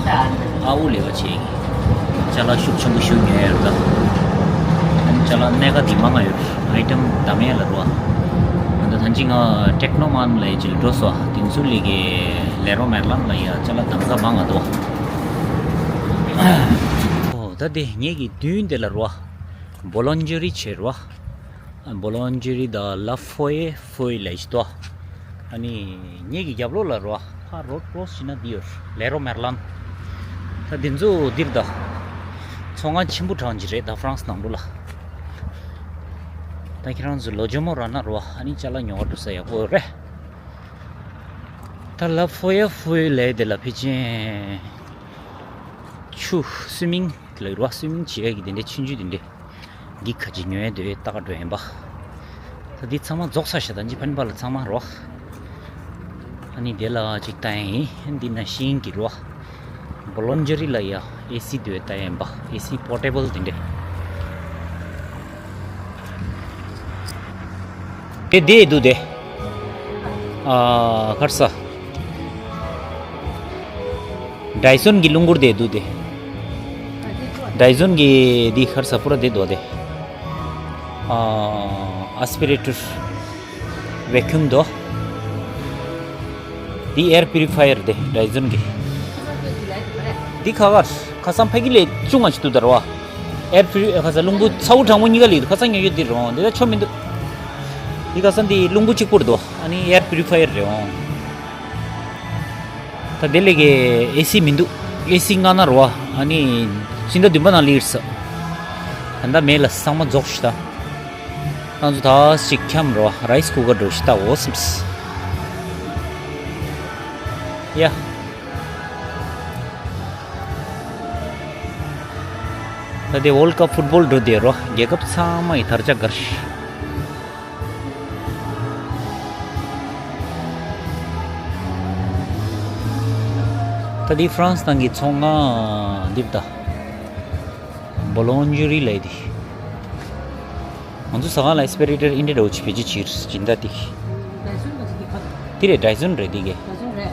ཨ་འུ་ལས་བ་བྱས་ཀྱི་ཅ་ལག་ཤུགས་ཆེན་པོ་ཞིག་ཉོས་ཡ་རོ། ད་ཅ་ལག་གནད་འགག་འདི་མང་ང་ཡོད། ཨའི་ཊམ་འདམ་ཡ་ལ་རོ། ད་ད་ཅི་ང་ཊེག་ནོ་མན་ལ་ཅིག་འགྲོ་སོང་། དེ་ཚོ་ལས་ཀྱི་ལེ་རོ་མེར་ལན་ལ་ཡ་ཅ་ལག་འདམ་ག་མང་ང་འདུག་ཨོ་ད་དེ་ངེད་ཀྱི་མདུན་དེ་ལ་རོ། བོ་ལོན་ཇི་རི་བྱས་རོ། བོ་ལོན་ཇི་རི་དང་ལ་ཧྥོ་ཡེ་ཧྥོ་ཡེ་ལ་ཞིག་ཏོ། ཨ་ནི་ངེད་ཀྱི་རྒྱབ་ལོགས་ལ་རོ། ཕར་རོ་ཀོ་རོ་སི་བྱས་ན་འདི་ཡོད། ལེ་རོ་མེར་ལན། ད་འདི་ཚོ་འདིར་ད། མཚོ་སྔོན་ཆེན་པོ་གྲས་ཅིག་རེད་ད་ཧྥ་རན་སི་ནང་ལོགས་ལ། ད་ཁྱེད་རང་ཚོ་ལོ་ཇོ་མོ་ར་ན་རོ། ཨ་ནི་ཅ་ལག་ཉོ་བར་འགྲོ་ས་ཡག་པོ་ཡོད་རེད། ད་ལ་ཕོ་ཡ་ཕོ་ཡ་ལས་དེ་ལ་ཕལ་ཆེར་ཆུ་སུའི་མིང་ལ་རོ། སུའི་མིང་བྱེད་ཡ་གི་དེ་འདྲའི་ཆུང་ཆུང་དེ་འདྲའི་གི་ཁ་ཅིག་ཉོ་ཡ་དེ་ལྟ་ག་འགྲོ་ཡིན་པ། ད་འདི་ཚང་མ་རྫོགས་ས་ཤ་ད་འཇི་ཕན་པ་ལ་ཚང་མ་རོ། ཨ་ནི་དེ་ལ་ཅིག་ལྟ་ཡ་ཡིན། འདི་ན་ཤིང་གི་རོ། བོ་ལོན་ཇི་རི་ལ་ཡ་ཨེ་སི་དེ་ལྟ་ཡ་ཡིན་པ། ཨེ་སི་པོར་ཊེ་བལ་དེ་འདྲའི། དེ་དེ་འདུག་དེ། ཨ། ཁར་ས། ཌའི་སོན་གྱི་རླུང་འཁོར་དེ་འདུག་དེ། ཌའི་སོན་གྱི་འདི་ཁར་ས་པུ་ར་དེ་འདུག་དེ། ཨ། ཨ་སི་པི་རེ་ཊར། ཝེ་ཁྱུམ་འདུག་འདི་ཨེར་པིའུ་རི་ཕ་ཡར་དེ་ཌའི་སོན་གྱི། འདི་ཁ་ཁར་ཁ་སང་ཕ་གི་ལས་ཅུང་ང་ཞིག་འདུག་ད་རོ། ཨེར་པིའུ་རི་ཁ་ས་རླུང་བུ་ཚ་བོ་གྲང་མོ་གཉིས་ཀ་ལས་འདུག་ཁ་སང་ཉོ་རྒྱུ་འདི་རོ། འདི་ད་ཆོ་མི་འདུག་འདི་ཁ་སང་འདི་རླུང་བུ་གཅིག་པུར་འདུག་ཨ་ནི་ཨེར་པིའུ་རི་ཕ་ཡར་རེད་འོང་། ད་དེ་ལས་ཀའི་ཨེ་སི་མི་འདུག་ཨེ་སི་མངགས་ན་རོ། ཨ་ནི་སྤྱི་ཟླ་བདུན་པ་ནང་སླེབས་ས། ད་ལྟ་མེད་ལ་ཚང་མ་རྫོགས་ཤི་ད། ཁྱེད་ཚོ་ད་ཞིག་འཁྱམ་རོ། རའི་སི་ཀུ་ཀར་འགྲོ་ཤི་ད་འོ་སིམས། ཡ། ད་དེ་ཝོལ་ཀབ་ཕུཊ་བོལ་འགྲོ་བསྡད་རོ། རྒྱལ་ཁབ་ཚང་མ་ཡི་དར་ཆ་དགར་ཤི། ད་འདི་ཧྥ་རན་སི་ནང་གི་མཚོ་སྔོན་འདི་ད། བོ་ལོན་ཇི་རི་ལབ་ཡ་དེ། ང་ཚོ་ཟ་ཁང་ལ་ཨེ་སི་པི་རེ་ཊར་ཨིན་ཏྲེ་འདྲ་བོ་ཅིག་བེད་སྤྱོད་བྱེད་སྦྱིན་བདག་དེ། དེ་རེད་ཌའི་སོན་རེད་དེ་གས།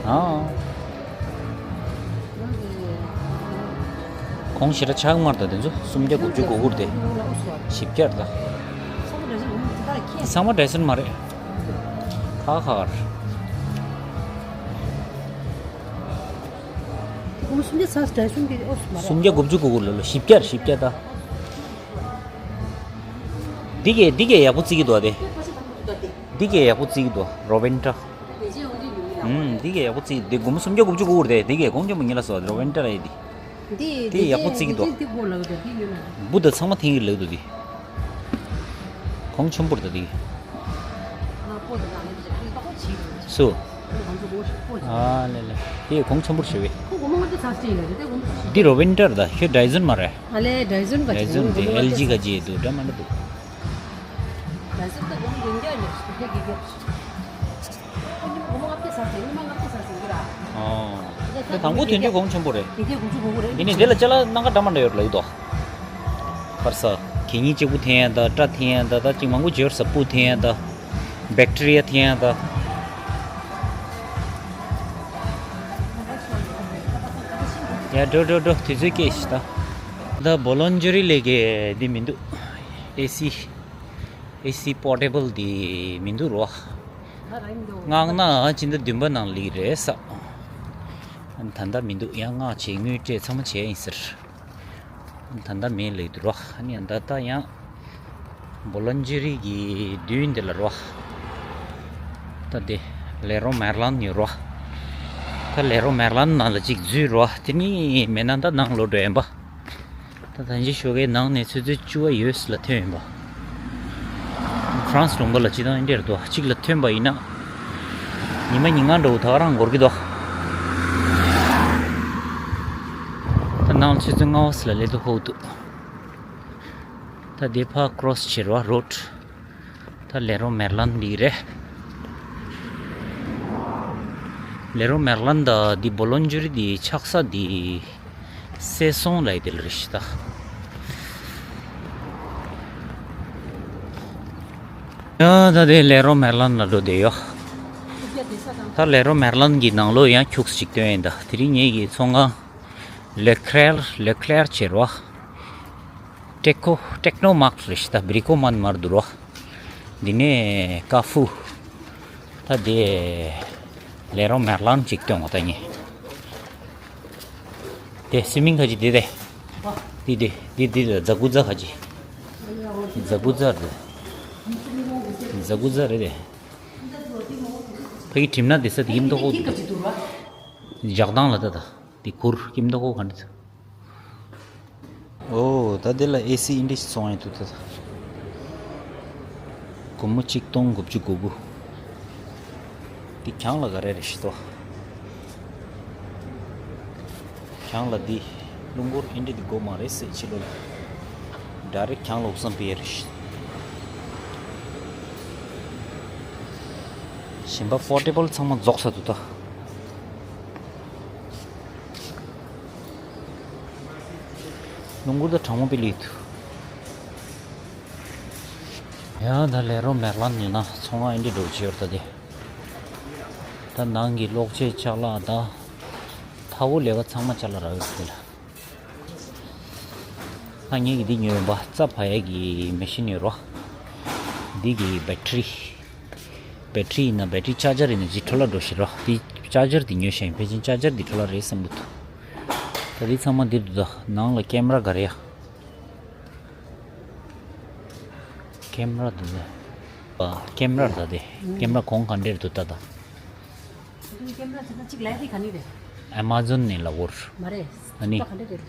ཨ། གོང་ཞེ་དྲག་ཆག་མར་ད་དེ་ཚོ་སུམ་བརྒྱ་དགུ་བཅུ་གོ་དགུ་རེད་དེ། བཞི་བརྒྱ་རེད་ད། ཚང་མ་ཌའི་སོན་མ་རེད། ཁ་ཁ་ར། སུམ་བརྒྱ་ཚ་ཌའི་སོན་གྱི་ཨོ་སུ་མ་རེད། སུམ་བརྒྱ་དགུ་བཅུ་གོ་དགུ་ལ་ལོ་བཞི་བརྒྱ་རེད་བཞི་བརྒྱ་ད། འདི་གས་འདི་གས་ཡག་པོ་བརྩི་གི་འདུག་དེ། འདི་གས་ཡག་པོ་བརྩི་གི་འདུག་རོ་བན་ཏྲ། ཨུམ། འདི་གས་ཡག་པོ་བརྩི་གི་འདུག་སྒོར་མོ་སུམ་བརྒྱ་དགུ་བཅུ་གོ་དགུ་རེད་དེ། འདི་གས་གོང་ཆེན་པོ་ཉིད་ལ་སོ་རོ་བན་ཏྲ་རེད་དེ། འདི་དེ་ཡག་པོ་བརྩི་གི་འདུག་འདི་སྒོར་ལ་འདི་ཡོད་ན། འབུ་དང་ཚང་མ་འཐེན་གི་ལབ་འདུག་དེ། གོང་ཆེན་པོ་རེད་དེ། སུ། ཨ་ལེ་ལེ། དེ་གོང་ཆེན་པོ་ཞེ་བས། འདི་རོ་བན་ཏྲ་རེད་ད། ཁྱོད་ཌའི་སོན་མ་རེད། ཨ་ལེ་ཌའི་སོན་ག་ཌའི་སོན་དེ་ཨེལ་ཇི་ག་ཅི་འདུག་འདྲ་མི་འདྲ་འདུག་ཨོ། དེ་དང་པོ་དོན་གཅོད་གོང་ཆེན་པོ་རེད། དེ་ནས་དེ་ལ་ཅ་ལག་སྣ་ཁ་འདྲ་མི་འདྲ་ཡོད་ལབ་འདུག་ཁར་ས་གད་སྙིགས་གཅིག་པུ་འཐེན་ཡ་ད། སྐྲ་འཐེན་ཡ་ད། ད་ཅིག་མང་པོ་བྱེད་ས་སྤུ་འཐེན་ཡ་ད། བེག་ཊི་རི་ཡ་འཐེན་ཡ་ད། ཡ་འགྲོ་འགྲོ་འགྲོ། དུས་ཚོད་སྐྱེལ་ཤི་ད། ད་བོ་ལོན་ཇི་རི་ལས་ཀའི་འདི་མི་འདུག་ཨེ་སི། ཨེ་སི་པོར་ཊེ་བལ་འདི་མི་འདུག་རོ། མངགས་ན་སྤྱི་ཟླ་བདུན་པ་ནང་སླེབས་རེད་ས། ད་ལྟ་མི་འདུག་ཡང་མངགས་བྱས་དངུལ་སྤྲད་ཚང་མ་བྱས་ཡིན་ཟེར། ད་ལྟ་མེད་ལབ་འདུག་རོ། ཨ་ནི་ད་ལྟ་ཡང་བོ་ལོན་ཇི་རི་གི་མདུན་དེ་ལ་རོ། ད་དེ་ལེ་རོ་མེར་ལན་ཡོད་རོ། ད་ལེ་རོ་མེར་ལན་ནང་ལ་ཅིག་འཛུལ་རོ། དེ་ནི་མེད་ན་ད་ནང་ལོག་འགྲོ་ཡིན་པ། ད་ད་ཅི་ཞོགས་ཀའི་ནང་ནས་ཆུ་ཚོད་བཅུ་པ་ཡོལ་ལ་ཐོན་ཡིན་པ། ཧྥ་རན་སི་ལུང་པ་ལ་སྤྱིར་བཏང་འདི་འདྲ་རེད་དོ། གཅིག་ལ་ཐོན་པ་ཡིན་ན། ཉི་མ་ཉིན་གང་འདྲ་བོ་ད་ག་རང་འགོར་གི་འདུག་ད་ནང་ཆུ་ཚོད་ལྔ་པ་ལ་སླེབས་དུས་ཧོབ་འདུག་ད་དེ་ཕར་ཀོ་རོ་སི་བྱེད་རོགས་རོཌ། ད་ལེ་རོ་མེར་ལན་འདི་རེད། ལེ་རོ་མེར་ལན་ད་འདི་བོ་ལོན་ཇི་རི་འདི་ཆགས་ས་འདི། སེ་སོང་ལ་ཡི་དེ་ལ་རེ་ཞིག་ད། ཡ་ད་དེ་ལེ་རོ་མེར་ལན་ལ་འགྲོ་བསྡད་ཡོད། ད་ལེ་རོ་མེར་ལན་གྱི་ནང་ལོགས་ཡང་ཁྱུག་ཅིག་སྟོན་ཡིན་ད། དེ་རིང་ངེད་ཀྱི་ཚོང་ཁང་ལེ་ཁྲེར་ལེ་ཁྲེར་བྱེད་རོགས། ཊེ་ཀོ་ཊེག་ནོ་མཱར་ཊི་རེ་ཞིག་ད། བི་རི་ཀོ་མན་མར་འདུག་རོགས། འདི་ནས་ཀ་ཧྥུ། ད་དེ་ལེ་རོ་མེར་ལན་ཅིག་སྟོན་འོ་ད་ངས། དེ་སུའི་མིང་ཁ་ཅིག་དེ་དེ། དེ་དེ་དེ་དེ་ཛ་གུ་ཛ་ཁ་ཅིག་ཛ་གུ་ཛ་རེད། ཛ་གུ་ཛ་རེད་དེ། ཕ་གི་གྲིམ་ན་དེ་ས་དེ་ཡིན་མདོག་ཁོག་འདུག་ད། འཇག་སྟངས་ལ་ད་ད། དེ་གུར་ཡིན་མདོག་ཁོག་ག་འདྲ་ཚོ། ཨོ་ད་དེ་ལ་ཨེ་སི་ཨིན་ཌི་ཚོང་ཡིན་འདུག་ད་ད། སྒོར་མོ་གཅིག་སྟོང་དགུ་བཅུ་གོ་དགུ། འདི་གྱང་ལ་ག་རེ་རེད་ཤི་ཏོ། གྱང་ལ་འདི་རླུང་འཁོར་ཨིན་འདྲ་འདི་དགོས་མ་རེད་ཟེར་ཕྱི་ལོགས་ལ། ཌའི་རེག་གྱང་ལ་འུག་སམ་པི་ཡ་རེད་ཤི། གཞན་པ་ཕོར་ཊེ་བལ་ཚང་མ་རྫོགས་ཚར་འདུག་ད། རླུང་འཁོར་ད་གྲང་མོ་པི་ལི་འདུག་ཡང་ད་ལེ་རོ་མེར་ལན་ཡིན་ན་ཚོང་ཁང་ཨིན་འདྲ་འགྲོ་གི་ཡོད་ད་དེ། ད་ནང་གི་གློག་ཆས་ཅ་ལག་ད། ཐ་བོ་ལས་ཀ་ཚང་མ་ཅ་ལག་རག་ཡོད་དེ་ལ། ད་ངས་ཀྱི་འདི་ཉོས་ཡོད་པ་རྩྭ་བ་ཡས་ཀྱི་མེ་ཤིན་ཡོད་རོ། འདི་གི་བེ་ཊི་རི། བེ་ཊི་རི་ཡིན་ན་བེ་ཊི་རི་ཅར་ཇར་ཡིན་ན་ཅི་འཕྲོ་བརླག་འགྲོ་ཤི་རོ། འདི་ཅར་ཇར་འདི་ཉོས་ཤིང་ཕལ་ཆེར་ཅར་ཇར་འདི་འཕྲོ་བརླག་རེད་བསམ་གི་འདུག་ད་འདི་ཚང་མ་འདིར་འདུག་ད་ནང་ལ་ཀེམ་ར་ག་རེ་ཡ། ཀེམ་ར་འདུག་ད། ཀེམ་ར་ད་དེ། ཀེམ་ར་གོང་ག་འདྲེར་འདུག་ད་ད། ཀེམ་ར་ཅིག་ལ་དེ་ག་ནི་རེད། ཨེ་མ་ཛོན་ནས་ལ་འོར། མ་རེད། ཨ་ནི། ད་ག་འདྲེ་རེད་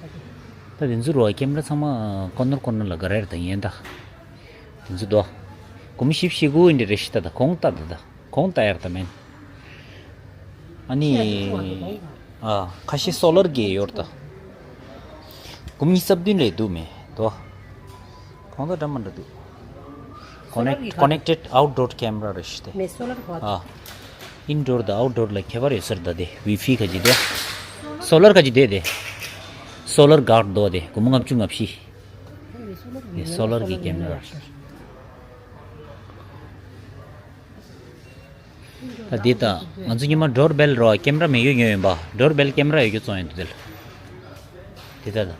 ད་དེ། ད་དེ་ཚོ་རོ་ཀེམ་ར་ཚང་མ་ཀོ་ནར་ཀོ་ནར་ལ་ག་རེ་རེད་ད་ཡན་ད། དེ་ཚོ་དོ། གོམ་ཞིབ་ཤེས་དགོས་ཡིན་འདྲེ་རེ་ཤི་ད་ད་གོང་ལྟ་ད་ད། གོང་ལྟ་ཡར་ད་མེན། ཨ་ནི། ཨ་ཁ་ཤས་སོ་ལར་གི་ཡོར་ད། གོམ་གཉིས་རྩ་བདུན་ལས་འདུག་མེད་དོ། གོང་ད་འདྲ་མ་འདྲ་འདུག Connect- Connected outdoor camera རེ་ཤི་ཏེ། མེ་སོ་ལར་གོ་ཨ། ཨིན་ཌོར་དང་ཨའུཊ་ཌོར་ལ་ཁྱད་པར་ཡོད་སར་ད་དེ་ཝི་ཕི་ཁ་ཅིག་དེ། སོ་ལར་ཁ་ཅིག་དེ་དེ། སོ་ལར་གྷར་དོ་དེ་སྒོར་མོ་ལྔ་བཅུ་ང་བཞི། དེ་སོ་ལར་གི་ཀེམ་ར། ད་དེ་ད་ང་ཚོ་ཉི་མ་ཌོར་བེལ་རོ་ཀེམ་ར་མེད་ཡོད་ཉོས་ཡོད་པ་ཌོར་བེལ་ཀེམ་ར་ཡོད་རྒྱུ་བཙོང་ཡོད་འདུག་དེ་ལ། དེ་ད་ད།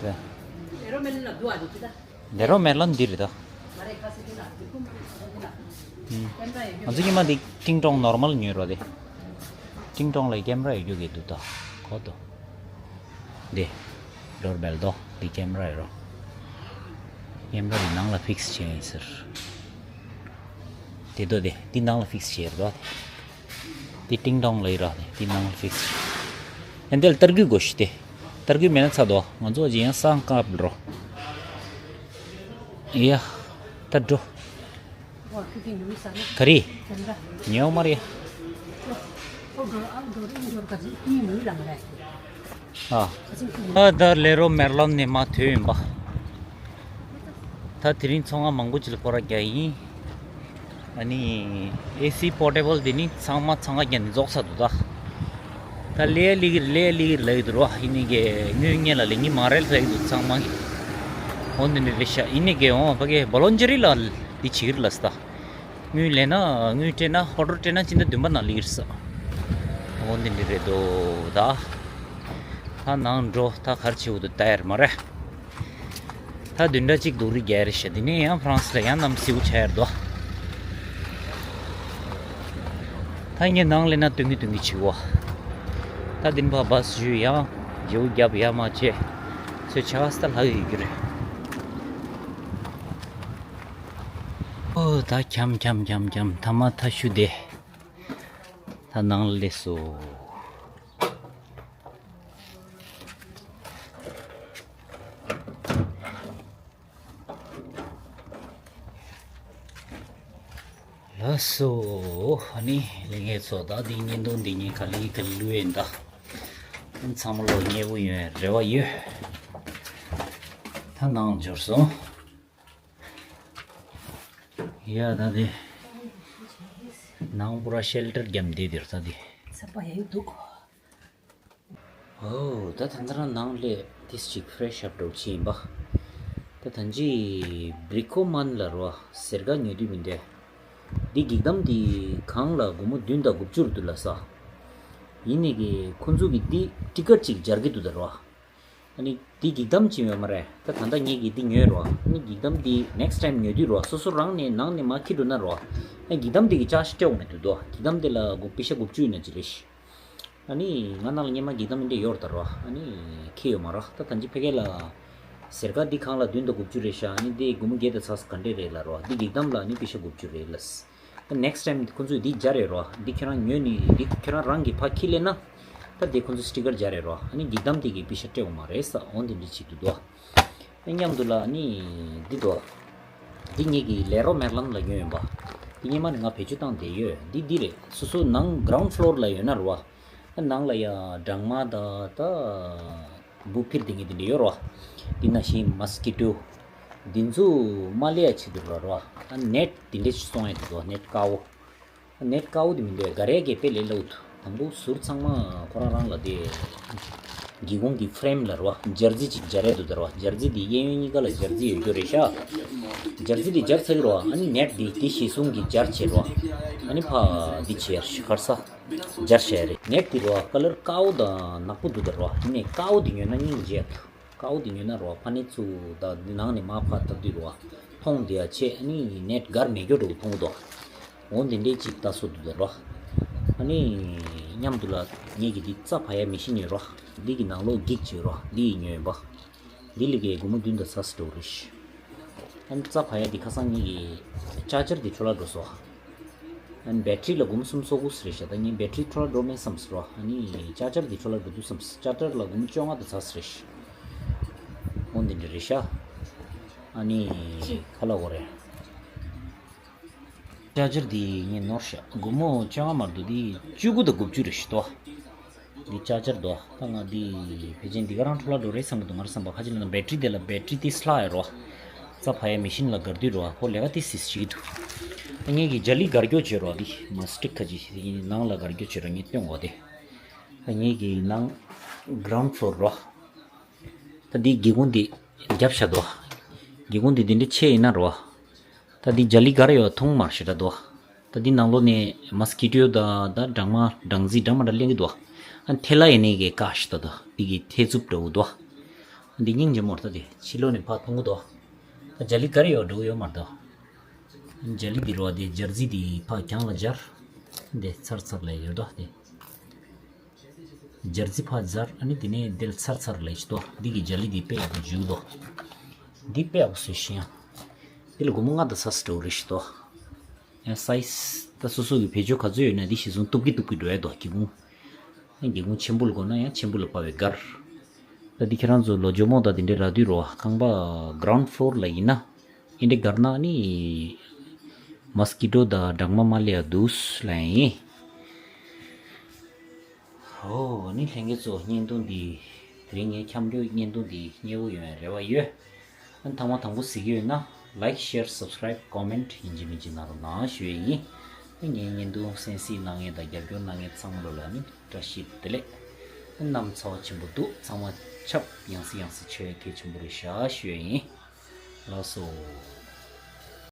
དེ། ལེ་རོ་མེ་ལོན་འདི་རེད་ད། ང་ཚོ་ཉི་མ་འདི་ཀྲིང་ཀྲོང་ནོར་མལ་ཉོས་རོགས་དེ། ཀྲིང་ཀྲོང་ལ་ཀེམ་ར་ཡོད་རྒྱུ་གི་འདུག་ད། གོ་དོ། འདི། ཌོར་བེལ་དོ། འདི་ཀེམ་ར་ཡོད་རོ། ཀེམ་ར་འདི་ནང་ལ་ཕིགས་བྱས་ཡིན་ཟེར། དེ་དོ་དེ། འདི་ནང་ལ་ཕིགས་བྱས་རོ། དེ་ཀྲིང་ཀྲོང་ལ་ཡོད་ར་དེ། དེ་ནང་ལ་ཕིགས། ཨ་འདི་ལ་ཏར་སྐུད་དགོས་ཤི་སྟེ། ཏར་སྐུད་མེད་ན་ཚ་དོ། ང་ཚོ་ཅི་ཡང་སང་ཀབ་འགྲོ། ཡ། ད་འགྲོ། ག་རེ། ཉེའོ་མ་རེད། ཨ། ཨ་ད་ལེ་རོ་མེར་ལོན་ནས་མ་ཐོས་ཡིན་པ། ད་དེ་རིང་ཚོང་ཁང་མང་པོ་ཅིག་ལ་སྐོར་ར་རྒྱག་ཡིན། ཨ་ནི། ཨེ་སི་པོར་ཊེ་བལ་དེ་ནི་ཚང་མ་འཚང་ཁ་རྒྱག་ནས་རྫོགས་ཚར་འདུག་ད། ད་ལས་ལི་གིར་ལས་ལི་གིར་ལ་ཡི་དུ་རོ་ཡིན་ནི་གི་དངུལ་ངེད་ལ་ལས་ངེད་མ་རེད་ལ་ཡི་དུ་ཚང་མ་གི། འོ་འདི་འདྲ་རེད་ཤག་ཡིན་ནི་གི་འོ་ཕ་གི་བོ་ལོན་ཇི་རི་ལ་འདི་བྱེད་གིར་ལ་སི་ད། དངུལ་ལེན་ན་དངུལ་སྤྲད་ན་ཧོ་ཊེལ་སྤྲད་ན་ཕྱི་ཟླ་བདུན་པ་ནང་ལི་གིར་ས། འོ་འདི་འདྲ་རེད་དོ་ད། ད་ནང་འགྲོ་ད་གར་བྱེད་འུ་དུ་ད་ཡར་མ་རེད། ད་བདུན་ཕྲག་གཅིག་སྡུག་རུས་རྒྱག་རེད་ཤག་དེ་ནས་ཡང་ཧྥ་རན་སི་ལ་ཡང་གནམ་སེའུ་ཆགས་ཡར་དོ། ད་ངས་ནང་ལས་ན་སྟོན་གི་སྟོན་གི་བྱེད་གོ། ད་དེ་ནས་ཕར་བཱས་ཞུས་ཡང་རྗེའུ་རྒྱབ་ཡ་མ་བྱས། ཚོས་ཆ་ག་ས་ད་ལྷག་ཡོད་རྒྱུ་རེད། ཨོ་ད་འཁྱམ་འཁྱམ་འཁྱམ་འཁྱམ་ཐ་མ་ཐ་ཤུ་དེ། ད་ནང་ལས་སོ། ལགས་སོ། ཨ་ནི་ལས་ངན་ཚོ་ད་འདི་བརྙན་ཐུང་འདི་ཉིད་ག་ལེ་ག་ལུ་ཡིན་ད། ཚང་མ་ལོ་མཉེས་པོ་ཡོང་རེ་བ་ཡོད། ད་ནང་འབྱོར་སོང་། ཡ་ད་དེ། ནང་པུ་ར་ཤེལ་ཊར་རྒྱབ་འདི་དེར་ད་དེ། ཚ་པ་ཡ་ཡོད་འདུག་ཨོ་ད་ད་ད་རང་ནང་ལས་ཏིས་ཅིག་ཕི་རེ་ཤི་ཨབ་འགྲོ་ཅི་ཡིན་པ། ད་ད་ཅི་བྷི་རི་ཀོ་མན་ལ་རོ་སེར་ག་ཉོ་དུས་མི་འདྲ། འདི་འགྱིག་དམ་འདི་གང་ལ་སྒོར་མོ་བདུན་དང་དགུ་བཅུ་རུ་འདུག་ལ་ས། ཡིན་ནི་གི་ཁོ་ཚོ་གི་འདི་ཊི་ཀཊ་ཅིག་སྦྱར་གི་འདུག་ད་རོ། ཨ་ནི་འདི་འགྱིག་དམ་ཅི་ཡོད་མ་རེད། ད་ད་ལྟ་ངས་ཀྱི་འདི་ཉོས་རོ། ཨ་ནི་འགྱིག་དམ་འདི་ནེགསི་ཊའིམ་ཉོ་དུས་རོ་སོ་སོ་རང་ནས་ནང་ནས་མ་ཁྱི་འགྲོ་ན་རོ། ཨ་འགྱིག་དམ་འདི་གི་ཅར་ཇི་སྤྲད་འོང་མི་འདུག་དོ། འགྱིག་དམ་འདི་ལ་སྒོར་པེ་ཤ་དགུ་བཅུ་ཡིན་ན་ཅི་རེད། ཨ་ནི་ང་ནང་ལ་སྔོན་མ་འགྱིག་དམ་འདི་འདྲ་ཡོད་རེད་ད་རོ། ཨ་ནི་ཁྱི་ཡོད་མ་རོ། ད་ད་ཅི་ཕ་གི་ལ་ ཟེར་ཀ་འདི་གང་ལ་བདུན་དང་དགུ་བཅུ་རེད་ཤག་ཨ་ནི་འདི་སྒོར་མོ་བརྒྱད་དང་ཚ་ས་ག་འདྲས་རེད་ལབ་རོགས། འདི་འགྱིག་དམ་ལ་ཨ་ནི་པེ་ཤ་དགུ་བཅུ་རེད་ལབ། ད་next time ཁོ་ཚོས་འདི་སྦྱར་རེད་རོགས། འདི་ཁྱེད་རང་ཉོས་ནི་འདི་ཁྱེད་རང་རང་གི་ཕ་ཁྱི་ལེན་ན། ད་འདི་ཁོ་ཚོས་སི་ཊི་ཀར་སྦྱར་རེད་རོགས། ཨ་ནི་འགྱིག་དམ་དེ་གི་པེ་ཤ་སྤྲད་འོང་མ་རེད་ས། འོ་འདི་འདྲ་བྱེད་དུ་འདུག་ཨ་མཉམ་དུ་ལ་ཨ་ནི་འདི་འདུག་འདི་ངེད་ཀྱི་ལེ་རོ་མེར་ལན་ལ་ཉོས་ཡོད་པ། འདི་སྔོན་མ་ནས་ང་བེད་སྤྱོད་བཏང་བསྡད་ཡོད། འདི་འདི་རེད། སོ་སོ་ནང་ground floor ལ་ཡོད་ན་རོ། ནང་ལ་ཡ་སྦྲང་མ་དང་ད་འབུ་ཕིར་དེ་ངེས་དེ་འདྲ་ཡོད་རོ། འདི་ནང་བཞིན་མོས་ཀི་ཊོ་འདི་ཚོ་མ་ལས་ཡ་ཆེད་དུ་རོ་རོ། ནེཊ་དེ་འདྲ་ཞིག་སོང་ཡ་དེ་རོ། ནེཊ་དཀར་པོ། ནེཊ་དཀར་པོ་དེ་མི་འདུག་ག་རེ་གས་དཔེ་ལས་སླ་པོ་འདུག་དང་པོ་ཟུར་ཚང་མ་ཁོ་རང་རང་ལ་དེ་སྒེའུ་ཁུང་གི་ཕི་རེམ་ལ་རོ། སྦྱར་རྩི་ཅིག་སྦྱར་ཡ་འདུག་ད་རོ། སྦྱར་རྩི་དེ་གཡས་གཡོན་གཉིས་ཀ་ལ་སྦྱར་རྩི་ཡོད་རྒྱུ་རེད་ཤག་སྦྱར་རྩི་དེ་སྦྱར་ཚར་གི་རོ། ཨ་ནི་ནེཊ་དེ་དེ་གཞི་བཟུང་གི་སྦྱར་བྱེད་རོ། ཨ་ནི་ཕ་འདི་བྱེད་ཡ་ཤི་ཁར་ས། སྦྱར་བྱས་རེད། ནེཊ་དེ་རོ་ཀ་ལར་དཀར་པོ་དང་ནག་པོ་འདུག་ད་རོ། ཡིན་ནའི་དཀར་པོ་དེ་ཉོས་ན་སྙིང་རྗེ་ཡ་འདུག་དཀར་པོ་དེ་ཉོས་ན་རོ་ཕ་ནི་ཚུ་ད་འདི་ནང་ནས་མར་ཕར་བཏབ་དུས་རོ་མཐོང་བསྡད་ཡ་ཆེ། ཨ་ནི་ནེཊ་འགར་མེད་རྒྱུ་འདྲ་པོ་མཐོང་གི་འདུག་འོ་འདི་འདྲའི་ཅིག་ལྟ་སྲོལ་འདུག་ད་རོ། ཨ་ནི་མཉམ་དུ་ལ་ངེད་ཀྱི་འདི་རྩྭ་ཕར་ཡ་མེ་ཤིན་ཡོད་རོ། འདི་གི་ནང་ལོགས་འགྱིག་ཅིག་ཡོད་རོ། འདི་ཡི་ཉོས་ཡིན་པ། འདི་ལི་གའི་སྒོར་མོ་བདུན་དང་ཚ་ས་འདྲ་པོ་རེད། ཨ་ནི་རྩྭ་ཕར་ཡ་འདི་ཁ་སང་ངེད་ཀྱི་ཅར་ཇར་འདི་འཕྲོ་བརླག་འགྲོ་སོང་། ཨ་ནི་བེ་ཊི་རི་ལ་སྒོར་མོ་སུམ་ཅུ་སོ་དགུ་ཙམ་རེད་ཤག་ད་ངས་བེ་ཊི་རི་འཕྲོ་བརླག་འགྲོ་མེད་བསམ་སོང་རོ། ཨ་ནི་ཅར་ཇར་འདི་འཕྲོ་བརླག་འགྲོ་འདུག་བསམ་སོང་། ཅར་ཇར་ལ་སྒོར་མོ་བཅོ་ལྔ་དང་ཚ་ཙམ་རེད་ཤག་འོ་འདི་འདྲ་རེད་ཤག་ཨ་ནི་ཁ་ལག་འོ་རེད། ཅར་ཇར་འདི་ངས་ནོར་ཤག་སྒོར་མོ་བཅོ་ལྔ་མ་གཏོགས་འདི་བཅུ་དགུ་དང་དགུ་བཅུ་རེད་ཤག་ཏོ། འདི་ཅར་ཇར་དོ། ད་ང་འདི་ཕལ་ཆེར་འདི་ག་རང་འཕྲོ་བརླག་འགྲོ་རེད་བསམ་གི་འདུག་ང་རང་བསམ་པ་ཁ་ཅིག་ལ་ན་བེ་ཊི་རི་དེ་ལ་བེ་ཊི་རི་དེ་སླ་ཡ་རོ། རྩྭ་ཕར་ཡ་མེ་ཤིན་ལ་སྒར་དུས་རོ་ཁོ་ལས་ཀ་དེ་སིས་བྱེད་ཀྱི་འདུག་ད་ངེད་ཀྱི་ཇ་ལི་སྒར་རྒྱུ་བྱེད་རོ། འདི་མ་སི་ཊིག་ཁ་ཅིག་ནང་ལ་སྒར་རྒྱུ་བྱེད་རོ། ངས་སྟོན་གོ་དེ། ད་ངེད་ཀྱི་ནང་གྷི་རའུན་ཌི་ཕི་ལོར་རོ། ད་འདི་སྒེའུ་ཁུང་འདི་རྒྱབ་བཞག་དོ། སྒེའུ་ཁུང་འདི་འདི་འདྲ་ཕྱེ་ཡིན་ན་རོ། ད་འདི་ཇ་ལི་ག་རེ་ཡོད་མཐོང་མ་ཤེས་ད་དོ། ད་འདི་ནང་ལོགས་ནས་མོས་ཀི་ཊོ་དང་ད་སྦྲང་མ་སྦྲང་རྩི་འདྲ་མི་འདྲ་ལེན་གི་འདུག་ཨ་ཐལ་ལ་ཡིན་ནའི་གི་ཀ་ཤི་ད་དོ། འདི་གི་ཐལ་རྩུབ་འདྲ་པོ་འདུག་འདི་སྙིང་རྗེ་མོ་རེད། ད་འདི་ཕྱི་ལོགས་ནས་ཕར་མཐོང་གི་འདུག་ད་ཇ་ལི་ག་རེ་ཡོད་འདྲ་པོ་ཡོད་མ་རེད་དོ། ཇ་ལི་འདི་རོ་འདི་སྦྱར་རྩི་འདི་ཕར་གྱང་ལ་སྦྱར། འདི་ཚར་ཚར་ལ་ཡོད་དོ་འདི། སྦྱར་རྩི་ཕར་སྦྱར། ཨ་ནི་དེ་ནས་དེ་ལ་ཚར་ཚར་ལས་ཤི་དོ། འདི་གི་ཇ་ལི་འདི་དཔེ་ཡག་པོ་འཇུག་དོ། འདི་དཔེ་ཡག་པོ་བཟོས་ཤི་ཡང་། འདི་ལ་སྒོར་མོ་ལྔ་དང་ཚ་ཙམ་འདྲ་པོ་རེད་ཤི་དོ། ཡང་སའི་ཛི་ད་སོ་སོ་གི་བེད་སྤྱོད་ག་ཚོད་ཡོད་ན་འདི་གཞི་བཟུང་གཏུབ་ཀྱི་གཏུབ་ཀྱི་འགྲོ་ཡ་དོ། སྒེའུ་ཁུང་། སྒེའུ་ཁུང་ཆེན་པོ་ལ་དགོས་ན་ཡང་ཆེན་པོ་ལ་ཕབ་པའི་སྒར། ད་འདི་ཁྱེད་རང་ཚོ་ལོ་ཇོ་མོ་དང་དེ་འདྲའི་རག་དུས་རོ་ཁང་པ་གྷི་རའུན་ཌི་ཕི་ལོར་ལ་ཡིན་ན། ཨིན་དེ་གར་ན་ནི་མོས་ཀི་ཊོ་དང་སྦྲང་མ་མ་སླེབས་ཡ་འདུག་ལབ་ཡིན། ཨོ་ནི་ལྷན་རྒྱས་ཚོ་བརྙན་ཐུང་འདི་དེ་རིང་ངའི་འཁྱམ་རྒྱུ་བརྙན་ཐུང་འདི་མཉེས་པོ་ཡོང་ཡ་རེ་བ་ཡོད། ཨ་ནི་ཐེངས་མ་དང་པོ་གཟིགས་ཀྱི་ཡོད་ན་ལའིཀ་ཤེར་སབ་སི་ཀ་རའིབ་ཀོ་མེན་ཊི་ཡིན་གཅིག་མིན་གཅིག་གནང་རོགས་གནང་ཞུ་ཡ་ཡིན། ཨ་ངའི་བརྙན་ཐུང་གསན་གཟིགས་གནང་མཁན་དང་རྒྱབ་སྐྱོར་གནང་མཁན་ཚང་མ་ལོ་ལ་ནི་བཀྲ་ཤིས་བདེ་ལེགས། ཨ་གནམ་ཚ་བ་ཆེན་པོ་འདུག་ཚང་མ་ཆབ་ཡང་སེ་ཡང་སེ་མཆོད་ཡ་གལ་ཆེན་པོ་རེད་ཤག་ཞུ་ཡ་ཡིན། ལགས་སོ།